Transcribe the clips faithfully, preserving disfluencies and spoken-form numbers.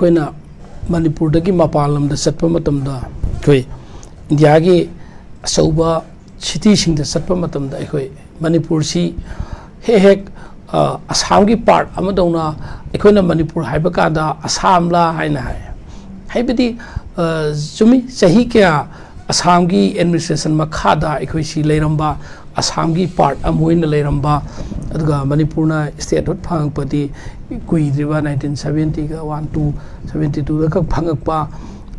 ꯑꯩꯈꯣꯏꯅ ꯃꯅꯤꯄꯨꯔꯗꯒꯤ ꯃꯄꯥꯟ ꯂꯝꯗ ꯆꯠꯄ ꯃꯇꯝꯗ, ꯑꯩꯈꯣꯏ ꯏꯟꯗꯤꯌꯥꯒꯤ ꯑꯆꯧꯕ ꯁꯤꯇꯤꯁꯤꯡꯗ ꯆꯠꯄ ꯃꯇꯝꯗ, ꯑꯩꯈꯣꯏ ꯃꯅꯤꯄꯨꯔꯁꯤ ꯍꯦꯛ ꯍꯦꯛ, ꯑ, ꯑꯁꯥꯝꯒꯤ ꯄꯥꯔꯠ ꯑꯃꯗꯧꯅ ꯑꯩꯈꯣꯏꯅ ꯃꯅꯤꯄꯨꯔ ꯍꯥꯏꯕ ꯀꯥꯟꯗ ꯑꯁꯥꯝꯂꯥ ꯍꯥꯏꯅ ꯍꯥꯏ꯫ ꯍꯥꯏꯕꯗꯤ, ꯑ, ꯆꯨꯝꯃꯤ, ꯆꯍꯤ ꯀꯌꯥ ꯑꯁꯥꯝꯒꯤ ꯑꯦꯗꯃꯤꯅꯤꯁꯇ꯭ꯔꯦꯁꯟ ꯃꯈꯥꯗ ꯑꯩꯈꯣꯏꯁꯤ ꯂꯩꯔꯝꯕ, ꯑꯁꯥꯝꯒꯤ ꯄꯥꯔꯠ ꯑꯃ ꯑꯣꯏꯅ ꯂꯩꯔꯝꯕ, ꯑꯗꯨꯒ ꯃꯅꯤꯄꯨꯔꯅ ꯁ꯭ꯇꯦꯠꯍꯨꯗ ꯐꯪꯉꯛꯄꯗꯤ ꯀꯨꯏꯗ꯭ꯔꯤꯕ, ꯅꯥꯏꯟꯇꯤꯟ ꯁꯕꯦꯟꯇꯤꯒ ꯋꯥꯟ ꯇꯨ, ꯁꯕꯦꯟꯇꯤ ꯇꯨꯗ ꯈꯛ ꯐꯪꯉꯛꯄ꯫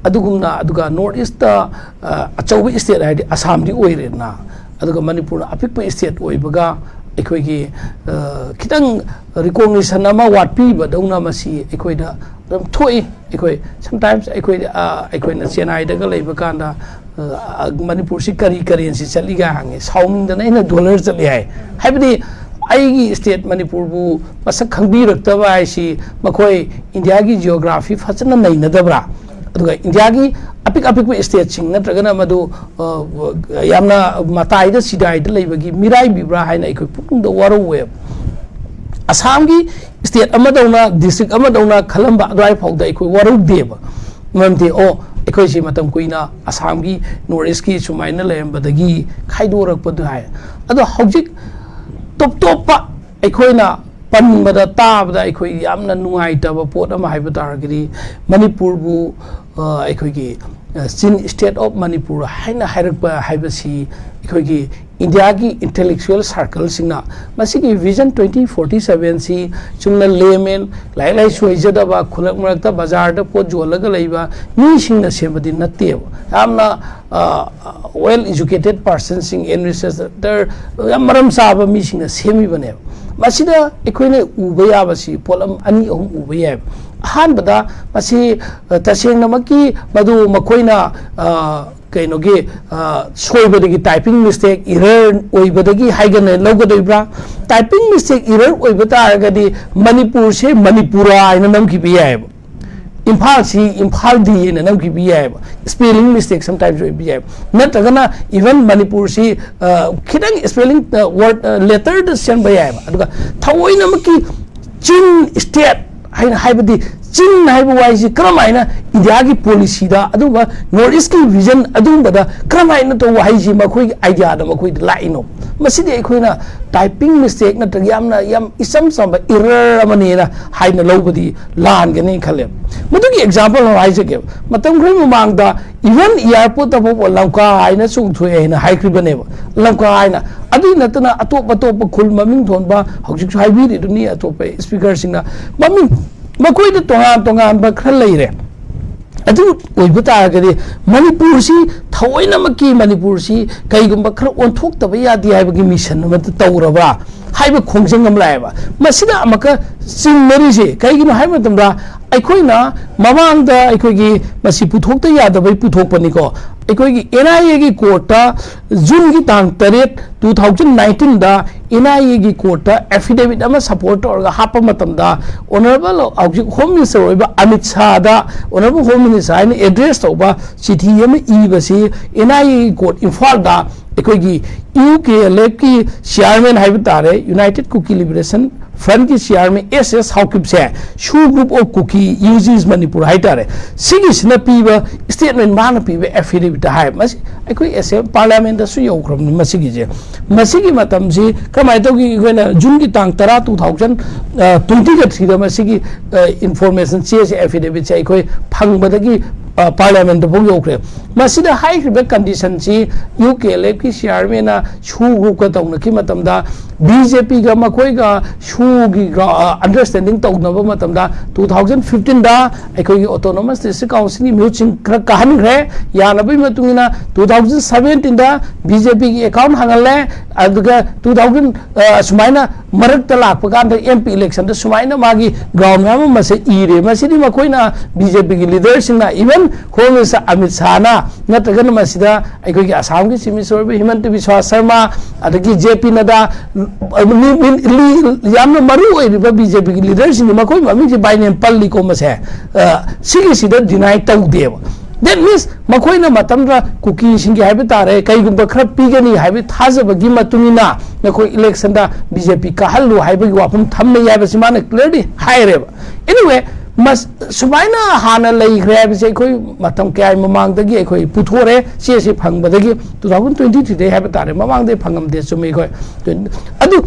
ꯑꯗꯨꯒꯨꯝꯅ, ꯑꯗꯨꯒ ꯅꯣꯔꯠ ꯏꯁꯇ, ꯑ, ꯑꯆꯧꯕ ꯁ꯭ꯇꯦꯠ ꯍꯥꯏꯔꯗꯤ ꯑꯁꯥꯝꯗꯤ ꯑꯣꯏꯔꯦꯗꯅ, ꯑꯗꯨꯒ ꯃꯅꯤꯄꯨꯔꯅ ꯑꯄꯤꯛꯄ ꯁ꯭ꯇꯦꯠ ꯑꯣꯏꯕꯒ ꯑꯩꯈꯣꯏꯒꯤ, ꯑ, ꯈꯤꯇꯪ ꯔꯤꯀꯣꯛꯅꯤꯁꯟ ꯑꯃ ꯋꯥꯠꯄꯤꯕꯗꯧꯅ ꯃꯁꯤ ꯑꯩꯈꯣꯏꯗ ꯑꯗꯨꯝ ꯊꯣꯛꯏ꯫ ꯑꯩꯈꯣꯏ sometimes ꯑꯩꯈꯣꯏ, ꯑ, ꯑꯩꯈꯣꯏꯅ ꯆꯦꯟꯅꯥꯏꯗꯒ ꯂꯩꯕ ꯀꯥꯟꯗ, ꯑ, ꯃꯅꯤꯄꯨꯔꯁꯤ ꯀꯔꯤ ꯀꯔꯦꯟꯁꯤ ꯆꯠꯂꯤꯒ ꯍꯪꯉꯤ, ꯁꯥꯎꯅꯤꯡꯗꯅ ꯑꯩꯅ ꯗꯣꯂꯔ ꯆꯠꯂꯤ ꯍꯥꯏ꯫ ꯍꯥꯏꯕꯗꯤ ꯑꯩꯒꯤ ꯁ꯭ꯇꯦꯠ ꯃꯅꯤꯄꯨꯔꯕꯨ ꯃꯁꯛ ꯈꯪꯕꯤꯔꯛꯇꯕ ꯍꯥꯏꯁꯤ ꯃꯈꯣꯏ ꯏꯟꯗꯤꯌꯥꯒꯤ ꯖꯤꯑꯣꯒ꯭ꯔꯥꯐꯤ ꯐꯖꯅ ꯅꯩꯅꯗꯕ꯭ꯔꯥ? ꯑꯗꯨꯒ ꯏꯟꯗꯤꯌꯥꯒꯤ ꯑꯄꯤꯛ ꯑꯄꯤꯛꯄ ꯁ꯭ꯇꯦꯠꯁꯤꯡ ꯅꯠꯇ꯭ꯔꯒꯅ ꯃꯗꯨ, ꯑ, ꯌꯥꯝꯅ ꯃꯇꯥꯏꯗ ꯁꯤꯗꯥꯏꯗ ꯂꯩꯕꯒꯤ ꯃꯤꯔꯥꯏꯕꯤꯕ꯭ꯔꯥ ꯍꯥꯏꯅ ꯑꯩꯈꯣꯏ ꯄꯨꯛꯅꯤꯡꯗ ꯋꯥꯔꯧꯋꯦꯕ꯫ ꯑꯁꯥꯝꯒꯤ ꯁ꯭ꯇꯦꯠ ꯑꯃꯗꯧꯅ, ꯗꯤꯁꯇ꯭ꯔꯤꯛ ꯑꯃꯗꯧꯅ ꯈꯜꯂꯝꯕ ꯑꯗꯨꯋꯥꯏ ꯐꯥꯎꯗ ꯑꯩꯈꯣꯏ ꯋꯥꯔꯧꯗꯦꯕ꯫ ꯃꯔꯝꯗꯤ, ꯑꯣ, ꯑꯩꯈꯣꯏꯁꯤ ꯃꯇꯝ ꯀꯨꯏꯅ ꯑꯁꯥꯝꯒꯤ ꯅꯣꯔꯠ ꯏꯁꯀꯤ ꯁꯨꯃꯥꯏꯅ ꯂꯩꯔꯝꯕꯗꯒꯤ ꯈꯥꯏꯗꯣꯔꯛꯄꯗꯨ ꯍꯥꯏ꯫ ꯑꯗꯣ ꯍꯧꯖꯤꯛ ꯇꯣꯞ ꯇꯣꯞꯄ ꯑꯩꯈꯣꯏꯅ ꯄꯟꯕꯗ, ꯇꯥꯕꯗ ꯑꯩꯈꯣꯏ ꯌꯥꯝꯅ ꯅꯨꯡꯉꯥꯏꯇꯕ ꯄꯣꯠ ꯑꯃ ꯍꯥꯏꯕ ꯇꯥꯔꯒꯗꯤ, ꯃꯅꯤꯄꯨꯔꯕꯨ, ꯑ, ꯑꯩꯈꯣꯏꯒꯤ, ꯑ, Chin State of Manipur ꯍꯥꯏꯅ ꯍꯥꯏꯔꯛꯄ ꯍꯥꯏꯕꯁꯤ ꯑꯩꯈꯣꯏꯒꯤ ꯏꯟꯗꯤꯌꯥꯒꯤ ꯏꯟꯇꯦꯂꯦꯛꯆꯨꯋꯦꯜ ꯁꯥꯔꯀꯜꯁꯤꯡꯅ ꯃꯁꯤꯒꯤ ꯚꯤꯖꯟ ꯇ꯭ꯋꯦꯟꯇꯤ ꯐꯣꯔꯇꯤ ꯁꯚꯦꯟꯁꯤ ꯆꯨꯝꯅ ꯂꯦꯃꯦꯟ, ꯂꯥꯏꯔꯤꯛ ꯂꯥꯏꯁꯨ ꯍꯩꯖꯗꯕ, ꯈꯨꯂꯛ ꯃꯔꯛꯇ ꯕꯖꯥꯔꯗ ꯄꯣꯠ ꯌꯣꯜꯂꯒ ꯂꯩꯕ ꯃꯤꯁꯤꯡꯅ ꯁꯦꯝꯕꯗꯤ ꯅꯠꯇꯦꯕ꯫ ꯌꯥꯝꯅ, ꯑ, well educated personꯁꯤꯡ, ꯑꯦꯗꯃꯤꯅꯤꯁꯇ꯭ꯔꯦꯇꯔ, ꯌꯥꯝ ꯃꯔꯝ ꯆꯥꯕ ꯃꯤꯁꯤꯡꯅ ꯁꯦꯝꯃꯤꯕꯅꯦꯕ꯫ ꯃꯁꯤꯗ ꯑꯩꯈꯣꯏꯅ ꯎꯕ ꯌꯥꯕꯁꯤ ꯄꯣꯠꯂꯝ ꯑꯅꯤ ꯑꯍꯨꯝ ꯎꯕ ꯌꯥꯏꯕ꯫ ꯑꯍꯥꯟꯕꯗ ꯃꯁꯤ, ꯑ, ꯇꯁꯦꯡꯅꯃꯛꯀꯤ ꯃꯗꯨ ꯃꯈꯣꯏꯅ, ꯑ, ꯀꯩꯅꯣꯒꯤ, ꯑ, ꯁꯣꯏꯕꯗꯒꯤ, typing mistake, error ꯑꯣꯏꯕꯗꯒꯤ ꯍꯥꯏꯒꯅ ꯂꯧꯒꯗꯣꯏꯕ꯭ꯔꯥ? Typing mistake, error ꯑꯣꯏꯕ ꯇꯥꯔꯒꯗꯤ ꯃꯅꯤꯄꯨꯔꯁꯦ ꯃꯅꯤꯄꯨꯔꯥ ꯍꯥꯏꯅ ꯅꯝꯈꯤꯕ ꯌꯥꯏꯑꯕ꯫ ꯏꯝꯐꯥꯜꯁꯤ ꯏꯝꯐꯥꯜꯗꯤ ꯍꯥꯏꯅ ꯅꯝꯈꯤꯕ ꯌꯥꯏꯑꯕ꯫ Spelling mistake sometimes ꯑꯣꯏꯕ ꯌꯥꯏꯑꯕ꯫ ꯅꯠꯇ꯭ꯔꯒꯅ even ꯃꯅꯤꯄꯨꯔꯁꯤ, ꯑ, ꯈꯤꯇꯪ spelling, ꯑ, word, ꯑ, letterꯗ ꯁꯦꯝꯕ ꯌꯥꯏꯑꯕ꯫ ꯑꯗꯨꯒ ꯊꯑꯣꯏꯅꯃꯛꯀꯤ Chin State ꯍꯥꯏꯅ ꯍꯥꯏꯕꯗꯤ ꯆꯤꯟ ꯍꯥꯏꯕ ꯋꯥꯍꯩꯁꯤ ꯀꯔꯝ ꯍꯥꯏꯅ ꯏꯟꯗꯤꯌꯥꯒꯤ ꯄꯣꯂꯤꯁꯤꯗ, ꯑꯗꯨꯒꯨꯝꯕ ꯅꯣꯔꯠ ꯏꯁꯀꯤ ꯚꯤꯖꯟ ꯑꯗꯨꯒꯨꯝꯕꯗ ꯀꯔꯝ ꯍꯥꯏꯅ ꯇꯧꯕ ꯍꯥꯏꯁꯤ ꯃꯈꯣꯏꯒꯤ ꯑꯥꯏꯗꯤꯌꯥꯗ ꯃꯈꯣꯏꯗ ꯂꯥꯛꯏꯅꯣ? ꯃꯁꯤꯗꯤ ꯑꯩꯈꯣꯏꯅ ꯇꯥꯏꯄꯤꯡ ꯃꯤꯁꯇꯦꯛ ꯅꯠꯇ꯭ꯔꯒ ꯌꯥꯝꯅ, ꯌꯥꯝ ꯏꯆꯝ ꯆꯝꯕ ꯏꯔꯔ ꯑꯃꯅꯦꯅ ꯍꯥꯏꯅ ꯂꯧꯕꯗꯤ ꯂꯥꯟꯒꯅꯤ ꯈꯜꯂꯦ꯫ ꯃꯗꯨꯒꯤ ꯑꯦꯛꯖꯥꯝꯄꯜ ꯑꯃ ꯍꯥꯏꯖꯒꯦ꯫ ꯃꯇꯝ ꯈꯔꯒꯤ ꯃꯃꯥꯡꯗ ꯏꯚꯟ ꯏꯌꯥꯔꯄꯣꯔꯠꯇ ꯐꯥꯎꯕ ꯂꯝꯀꯥ ꯍꯥꯏꯅ ꯆꯣꯡꯊꯣꯛꯑꯦ ꯍꯥꯏꯅ ꯍꯥꯏꯈ꯭ꯔꯤꯕꯅꯦꯕ꯫ ꯂꯝꯀꯥ ꯍꯥꯏꯅ꯫ ꯑꯗꯨ ꯅꯠꯇꯅ ꯑꯇꯣꯞ ꯑꯇꯣꯞꯄ ꯈꯨꯜ ꯃꯃꯤꯡ ꯊꯣꯟꯕ, ꯍꯧꯖꯤꯛꯁꯨ ꯍꯥꯏꯕꯤꯔꯤꯗꯨꯅꯤ ꯑꯇꯣꯞꯄ ꯁ꯭ꯄꯤꯀꯔꯁꯤꯡꯅ, ꯃꯃꯤꯡ, ꯃꯈꯣꯏꯗ ꯇꯣꯉꯥꯟ ꯇꯣꯉꯥꯟꯕ ꯈꯔ ꯂꯩꯔꯦ꯫ ꯑꯗꯨ ꯑꯣꯏꯕ ꯇꯥꯔꯒꯗꯤ ꯃꯅꯤꯄꯨꯔꯁꯤ, ꯊꯑꯣꯏꯅꯃꯛꯀꯤ ꯃꯅꯤꯄꯨꯔꯁꯤ ꯀꯩꯒꯨꯝꯕ ꯈꯔ ꯑꯣꯟꯊꯣꯛꯇꯕ ꯌꯥꯗꯦ ꯍꯥꯏꯕꯒꯤ ꯃꯤꯁꯟ ꯑꯃ ꯇꯧꯔꯕ꯭ꯔꯥ ꯍꯥꯏꯕ ꯈꯣꯡꯖꯪ ꯑꯃ ꯂꯥꯛꯑꯦꯕ꯫ ꯃꯁꯤꯗ ꯑꯃꯨꯛꯀ ꯆꯤꯡꯅꯔꯤꯁꯦ ꯀꯩꯒꯤꯅꯣ ꯍꯥꯏꯕ ꯃꯇꯝꯗ, ꯑꯩꯈꯣꯏꯅ ꯃꯃꯥꯡꯗ ꯑꯩꯈꯣꯏꯒꯤ ꯃꯁꯤ ꯄꯨꯊꯣꯛꯇ ꯌꯥꯗꯕꯩ ꯄꯨꯊꯣꯛꯄꯅꯤꯀꯣ꯫ ꯑꯩꯈꯣꯏꯒꯤ ꯑꯦꯟ ꯑꯥꯏ ꯑꯦꯒꯤ ꯀꯣꯔꯠꯇ ꯖꯨꯟꯒꯤ ꯇꯥꯡ ꯇꯔꯦꯠ, two thousand nineteenꯗ ꯑꯦꯟ ꯑꯥꯏ ꯑꯦꯒꯤ ꯀꯣꯔꯠꯇ ꯑꯦꯐꯤꯗꯦꯕꯤꯠ ꯑꯃ ꯁꯄꯣꯔꯠ ꯇꯧꯔꯒ ꯍꯥꯞꯄ ꯃꯇꯝꯗ, ꯑꯣꯅꯔꯦꯕꯜ ꯍꯧꯖꯤꯛ ꯍꯣꯝ ꯃꯤꯅꯤꯁꯇꯔ ꯑꯣꯏꯕ ꯑꯃꯤꯠ ꯁꯥꯍꯗ ꯑꯣꯅꯔꯦꯕꯜ ꯍꯣꯝ ꯃꯤꯅꯤꯁꯇꯔ ꯍꯥꯏꯅ ꯑꯦꯗ꯭ꯔꯦꯁ ꯇꯧꯕ ꯆꯤꯊꯤ ꯑꯃ ꯏꯕꯁꯤ ꯑꯦꯟ ꯑꯥꯏ ꯑꯦꯒꯤ ꯀꯣꯔꯠ ꯏꯝꯐꯥꯜꯗ ꯑꯩꯈꯣꯏꯒꯤ ꯌꯨ ꯀꯦ ꯑꯦꯜ ꯑꯦꯐꯀꯤ ꯆꯤꯌꯥꯔꯃꯦꯟ ꯍꯥꯏꯕ ꯇꯥꯔꯦ, ꯌꯨꯅꯥꯏꯇꯦꯗ ꯀꯨꯀꯤ ꯂꯤꯕꯔꯦꯁꯟ ꯐ꯭ꯔꯟꯠꯀꯤ ꯆꯤꯌꯥꯔꯃꯦꯟ ꯑꯦꯁ ꯑꯦꯁ ꯍꯥꯎꯀꯤꯞꯁꯦ, ꯁꯨ ꯒ꯭ꯔꯨꯞ ꯑꯣꯐ ꯀꯨꯀꯤ ꯌꯨ ꯖꯤꯁ ꯃꯅꯤꯄꯨꯔ ꯍꯥꯏꯇꯥꯔꯦ, ꯁꯤꯒꯤꯁꯤꯅ ꯄꯤꯕ ꯁ꯭ꯇꯦꯠꯃꯦꯟ, ꯃꯥꯅ ꯄꯤꯕ ꯑꯦꯐꯤꯗꯦꯕꯤꯠꯇ ꯍꯥꯏ꯫ ꯃꯁꯤ ꯑꯩꯈꯣꯏ ꯑꯦꯁꯦꯝ-, ꯄꯥꯔꯂꯤꯌꯥꯃꯦꯟꯗꯁꯨ ꯌꯧꯈ꯭ꯔꯕꯅꯤ ꯃꯁꯤꯒꯤꯁꯦ꯫ ꯃꯁꯤꯒꯤ ꯃꯇꯝꯁꯤ ꯀꯃꯥꯏꯅ ꯇꯧꯒꯦ? ꯑꯩꯈꯣꯏꯅ ꯖꯨꯟꯒꯤ ꯇꯥꯡ ꯇꯔꯥ, two thousand twenty ꯊ꯭ꯔꯤꯗ ꯃꯁꯤꯒꯤ, ꯑ, ꯏꯟꯐꯣꯔꯃꯦꯁꯟ ꯆꯦꯁꯦ, ꯑꯦꯐꯤꯗꯦꯕꯤꯠꯁꯦ ꯑꯩꯈꯣꯏ ꯐꯪꯕꯗꯒꯤ, ꯑ, ꯄꯥꯔꯂꯤꯌꯥꯃꯦꯟꯗꯐꯥꯎ ꯌꯧꯈ꯭ꯔꯦ꯫ ꯃꯁꯤꯗ ꯍꯥꯏꯈ꯭ꯔꯤꯕ ꯀꯟꯗꯤꯁꯟꯁꯤ ꯌꯨ ꯀꯦ ꯑꯦꯜ ꯑꯦꯐꯀꯤ ꯆꯤꯌꯥꯔꯃꯦꯟꯅ ꯁꯨ ꯒ꯭ꯔꯨꯞꯀ ꯇꯧꯅꯈꯤ ꯃꯇꯝꯗ, ꯕꯤ ꯖꯦ ꯄꯤꯒ ꯃꯈꯣꯏꯒ ꯁꯨꯒꯤ ꯒ꯭ꯔꯥ-, ꯑ, ꯑꯟꯗꯔꯁ꯭ꯇꯦꯟꯗꯤꯡ ꯇꯧꯅꯕ ꯃꯇꯝꯗ, two thousand fifteenꯗ ꯑꯩꯈꯣꯏꯒꯤ ꯑꯣꯇꯣꯅꯣꯃꯁ ꯗꯤꯁꯇ꯭ꯔꯤꯛ ꯀꯥꯎꯟꯁꯤꯜꯒꯤ ꯃꯤꯍꯨꯠꯁꯤꯡ ꯈꯔ ꯀꯥꯍꯟꯈ꯭ꯔꯦ꯫ ꯌꯥꯅꯕꯒꯤ ꯃꯇꯨꯡ ꯏꯟꯅ two thousand seventeenꯗ ꯕꯤ ꯖꯦ ꯄꯤꯒꯤ ꯑꯦꯀꯥꯎꯟ ꯍꯥꯡꯍꯜꯂꯦ꯫ ꯑꯗꯨꯒ two thousand, ꯑ, ꯁꯨꯃꯥꯏꯅ ꯃꯔꯛꯇ ꯂꯥꯛꯄ ꯀꯥꯟꯗ ꯑꯦꯝ ꯄꯤ ꯏꯂꯦꯛꯁꯟꯗ ꯁꯨꯃꯥꯏꯅ ꯃꯥꯒꯤ ꯒ꯭ꯔꯥꯎꯟ ꯃꯌꯥꯝ ꯑꯃꯁꯦ ꯏꯔꯦ꯫ ꯃꯁꯤꯗꯤ ꯃꯈꯣꯏꯅ, ꯕꯤ ꯖꯦ ꯄꯤꯒꯤ ꯂꯤꯗꯔꯁꯤꯡꯅ, ꯏꯚꯟ ꯍꯣꯝ ꯃꯤꯅꯤꯁꯇꯔ ꯑꯃꯤꯠ ꯁꯥꯍꯅ, ꯅꯠꯇ꯭ꯔꯒꯅ ꯃꯁꯤꯗ ꯑꯩꯈꯣꯏꯒꯤ ꯑꯁꯥꯝꯒꯤ ꯆꯤꯐ ꯃꯤꯅꯤꯁꯇꯔ ꯑꯣꯏꯕ ꯍꯤꯃꯟꯇ ꯕꯤꯁ꯭ꯋꯥ ꯁꯔꯃ, ꯑꯗꯒꯤ ꯖꯦ ꯄꯤ ꯅꯗꯥ, ꯃꯤ, ꯃꯤ, ꯂꯤ-, ꯌꯥꯝꯅ ꯃꯔꯨ ꯑꯣꯏꯔꯤꯕ ꯕꯤ ꯖꯦ ꯄꯤꯒꯤ ꯂꯤꯗꯔꯁꯤꯡꯗꯤ, ꯃꯈꯣꯏ ꯃꯃꯤꯡꯁꯦ by name ꯄꯜꯂꯤꯀꯣ ꯃꯁꯦ, ꯑ, ꯁꯤꯒꯤꯁꯤꯗ ꯗꯤꯅꯥꯏ ꯇꯧꯗꯦꯕ꯫ That means ꯃꯈꯣꯏꯅ ꯃꯇꯝꯗ ꯀꯨꯀꯤꯁꯤꯡꯒꯤ ꯍꯥꯏꯕ ꯇꯥꯔꯦ, ꯀꯩꯒꯨꯝꯕ ꯈꯔ ꯄꯤꯒꯅꯤ ꯍꯥꯏꯕ ꯊꯥꯖꯕꯒꯤ ꯃꯇꯨꯡ ꯏꯟꯅ ꯅꯈꯣꯏ ꯏꯂꯦꯛꯁꯟꯗ ꯕꯤ ꯖꯦ ꯄꯤ ꯀꯥꯍꯜꯂꯨ ꯍꯥꯏꯕꯒꯤ ꯋꯥꯐꯝ ꯊꯝꯅꯩ ꯍꯥꯏꯕꯁꯤ ꯃꯥꯅ clearly ꯍꯥꯏꯔꯦꯕ꯫ Anyway, ꯁꯨꯃꯥꯏꯅ ꯍꯥꯟꯅ ꯂꯩꯈ꯭ꯔꯦ ꯍꯥꯏꯕꯁꯦ ꯑꯩꯈꯣꯏ ꯃꯇꯝ ꯀꯌꯥꯒꯤ ꯃꯃꯥꯡꯗꯒꯤ ꯑꯩꯈꯣꯏ ꯄꯨꯊꯣꯛꯑꯦ꯫ ꯆꯦꯁꯤ ꯐꯪꯕꯗꯒꯤ two thousand twenty three ꯗꯩ ꯍꯥꯏꯕ ꯇꯥꯔꯦ, ꯃꯃꯥꯡꯗꯩ ꯐꯪꯉꯝꯗꯦ, ꯆꯨꯝꯃꯤ ꯑꯩꯈꯣꯏ꯫ ꯑꯗꯨ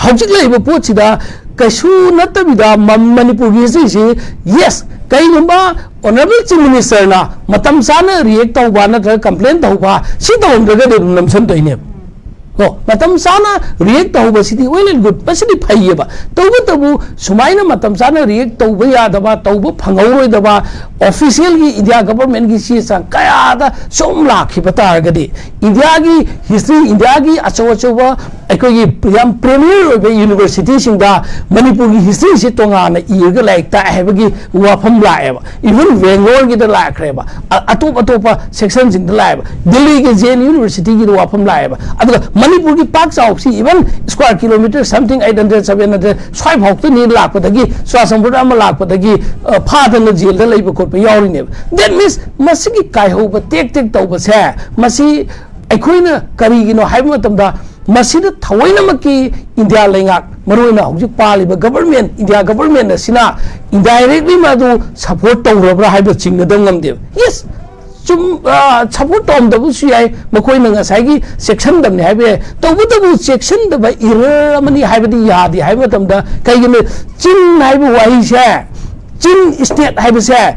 ꯍꯧꯖꯤꯛ ꯂꯩꯔꯤꯕ ꯄꯣꯠꯁꯤꯗ ꯀꯩꯁꯨ ꯅꯠꯇꯕꯤꯗ ꯃ- ꯃꯅꯤꯄꯨꯔꯒꯤ ꯍꯤꯁꯇ꯭ꯔꯤꯁꯤ, ꯌꯦꯁ, ꯀꯩꯒꯨꯝꯕ ꯑꯣꯅꯔꯦꯕꯜ ꯆꯤꯐ ꯃꯤꯅꯤꯁꯇꯔꯅ ꯃꯇꯝ ꯆꯥꯅ ꯔꯤꯌꯦꯛ ꯇꯧꯕ ꯅꯠꯇ꯭ꯔꯒ ꯀꯝꯄ꯭ꯂꯦꯟ ꯇꯧꯕ, ꯁꯤ ꯇꯧꯔꯝꯗ꯭ꯔꯒꯗꯤ ꯑꯗꯨꯝ ꯅꯝꯁꯟꯗꯣꯏꯅꯦꯕ꯫ ꯀꯣ, ꯃꯇꯝ ꯆꯥꯅ ꯔꯤꯌꯦꯛ ꯇꯧꯍꯧꯕꯁꯤꯗꯤ well and good, ꯃꯁꯤꯗꯤ ꯐꯩꯌꯦꯕ꯫ ꯇꯧꯕꯇꯕꯨ ꯁꯨꯃꯥꯏꯅ ꯃꯇꯝ ꯆꯥꯅ ꯔꯤꯌꯦꯛ ꯇꯧꯕ ꯌꯥꯗꯕ, ꯇꯧꯕ ꯐꯪꯍꯧꯔꯣꯏꯗꯕ, ꯑꯣꯐꯤꯁꯤꯌꯦꯜꯒꯤ ꯏꯟꯗꯤꯌꯥ ꯒꯕꯔꯃꯦꯟꯒꯤ ꯆꯦ ꯆꯥꯡ ꯀꯌꯥꯗ ꯁꯨꯝ ꯂꯥꯛꯈꯤꯕ ꯇꯥꯔꯒꯗꯤ, ꯏꯟꯗꯤꯌꯥꯒꯤ ꯍꯤꯁꯇ꯭ꯔꯤ, ꯏꯟꯗꯤꯌꯥꯒꯤ ꯑꯆꯧ ꯑꯆꯧꯕ ꯑꯩꯈꯣꯏꯒꯤ ꯌꯥꯝ ꯄ꯭ꯔꯦꯃꯤꯌꯔ ꯑꯣꯏꯕ ꯌꯨꯅꯤꯚꯔꯁꯤꯇꯤꯁꯤꯡꯗ ꯃꯅꯤꯄꯨꯔꯒꯤ ꯍꯤꯁꯇ꯭ꯔꯤꯁꯤ ꯇꯣꯉꯥꯟꯅ ꯏꯔꯒ ꯂꯥꯏꯔꯤꯛ ꯇꯥꯛꯑꯦ ꯍꯥꯏꯕꯒꯤ ꯋꯥꯐꯝ ꯂꯥꯛꯑꯦꯕ꯫ ꯏꯚꯟ ꯕꯦꯡꯒ꯭ꯂꯣꯔꯒꯤꯗ ꯂꯥꯛꯈ꯭ꯔꯦꯕ, ꯑ- ꯑꯇꯣꯞ ꯑꯇꯣꯞꯄ ꯁꯦꯛꯁꯟꯁꯤꯡꯗ ꯂꯥꯛꯑꯦꯕ꯫ ꯗꯤꯜꯂꯤꯒꯤ ꯖꯦ ꯑꯦꯟ ꯌꯨꯅꯤꯚꯔꯁꯤꯇꯤꯒꯤꯗ ꯋꯥꯐꯝ ꯂꯥꯛꯑꯦꯕ꯫ ꯑꯗꯨꯒ ꯃꯅꯤꯄꯨꯔꯒꯤ ꯄꯥꯛ ꯆꯥꯎꯕꯁꯤ even square kilometre something eight hundred, seven hundred ꯁ꯭ꯋꯥꯏ ꯐꯥꯎꯇꯅꯤ ꯂꯥꯛꯄꯗꯒꯤ, ꯆꯨꯔꯥꯆꯥꯟꯄꯨꯔꯗ ꯑꯃ ꯂꯥꯛꯄꯗꯒꯤ, ꯑ, ꯐꯥꯗꯅ ꯖꯦꯜꯗ ꯂꯩꯕ ꯈꯣꯠꯄ ꯌꯥꯎꯔꯤꯅꯦꯕ꯫ That means ꯃꯁꯤꯒꯤ ꯀꯥꯏꯍꯧꯕ ꯇꯦꯛ ꯇꯦꯛ ꯇꯧꯕꯁꯦ, ꯃꯁꯤ ꯑꯩꯈꯣꯏꯅ ꯀꯔꯤꯒꯤꯅꯣ ꯍꯥꯏꯕ ꯃꯇꯝꯗ, ꯃꯁꯤꯗ ꯊꯑꯣꯏꯅꯃꯛꯀꯤ ꯏꯟꯗꯤꯌꯥ ꯂꯩꯉꯥꯛ, ꯃꯔꯨꯑꯣꯏꯅ ꯍꯧꯖꯤꯛ ꯄꯥꯜꯂꯤꯕ ꯒꯕꯔꯃꯦꯟ, ꯏꯟꯗꯤꯌꯥ ꯒꯕꯔꯃꯦꯟ ꯑꯁꯤꯅ ꯏꯟꯗꯥꯏꯔꯦꯛꯂꯤ ꯃꯗꯨ ꯁꯄꯣꯔꯠ ꯇꯧꯔꯕ꯭ꯔꯥ ꯍꯥꯏꯕ ꯆꯤꯡꯅꯗꯕ ꯉꯝꯗꯦꯕ꯫ ꯌꯦꯁ, ꯆꯨꯝ, ꯁꯄꯣꯔꯠ ꯇꯧꯔꯝꯗꯕꯁꯨ ꯌꯥꯏ, ꯃꯈꯣꯏꯅ ꯉꯁꯥꯏꯒꯤ ꯆꯦꯛꯁꯤꯟꯗꯕꯅꯤ ꯍꯥꯏꯕ ꯌꯥꯏ꯫ ꯇꯧꯕꯇꯕꯨ ꯆꯦꯛꯁꯤꯟꯗꯕ ꯏꯔꯔ ꯑꯃꯅꯤ ꯍꯥꯏꯕꯗꯤ ꯌꯥꯗꯦ ꯍꯥꯏꯕ ꯃꯇꯝꯗ, ꯀꯩꯒꯤꯅꯣ, ꯆꯤꯟ ꯍꯥꯏꯕ ꯋꯥꯍꯩꯁꯦ, ꯆꯤꯟ ꯁ꯭ꯇꯦꯠ ꯍꯥꯏꯕꯁꯦ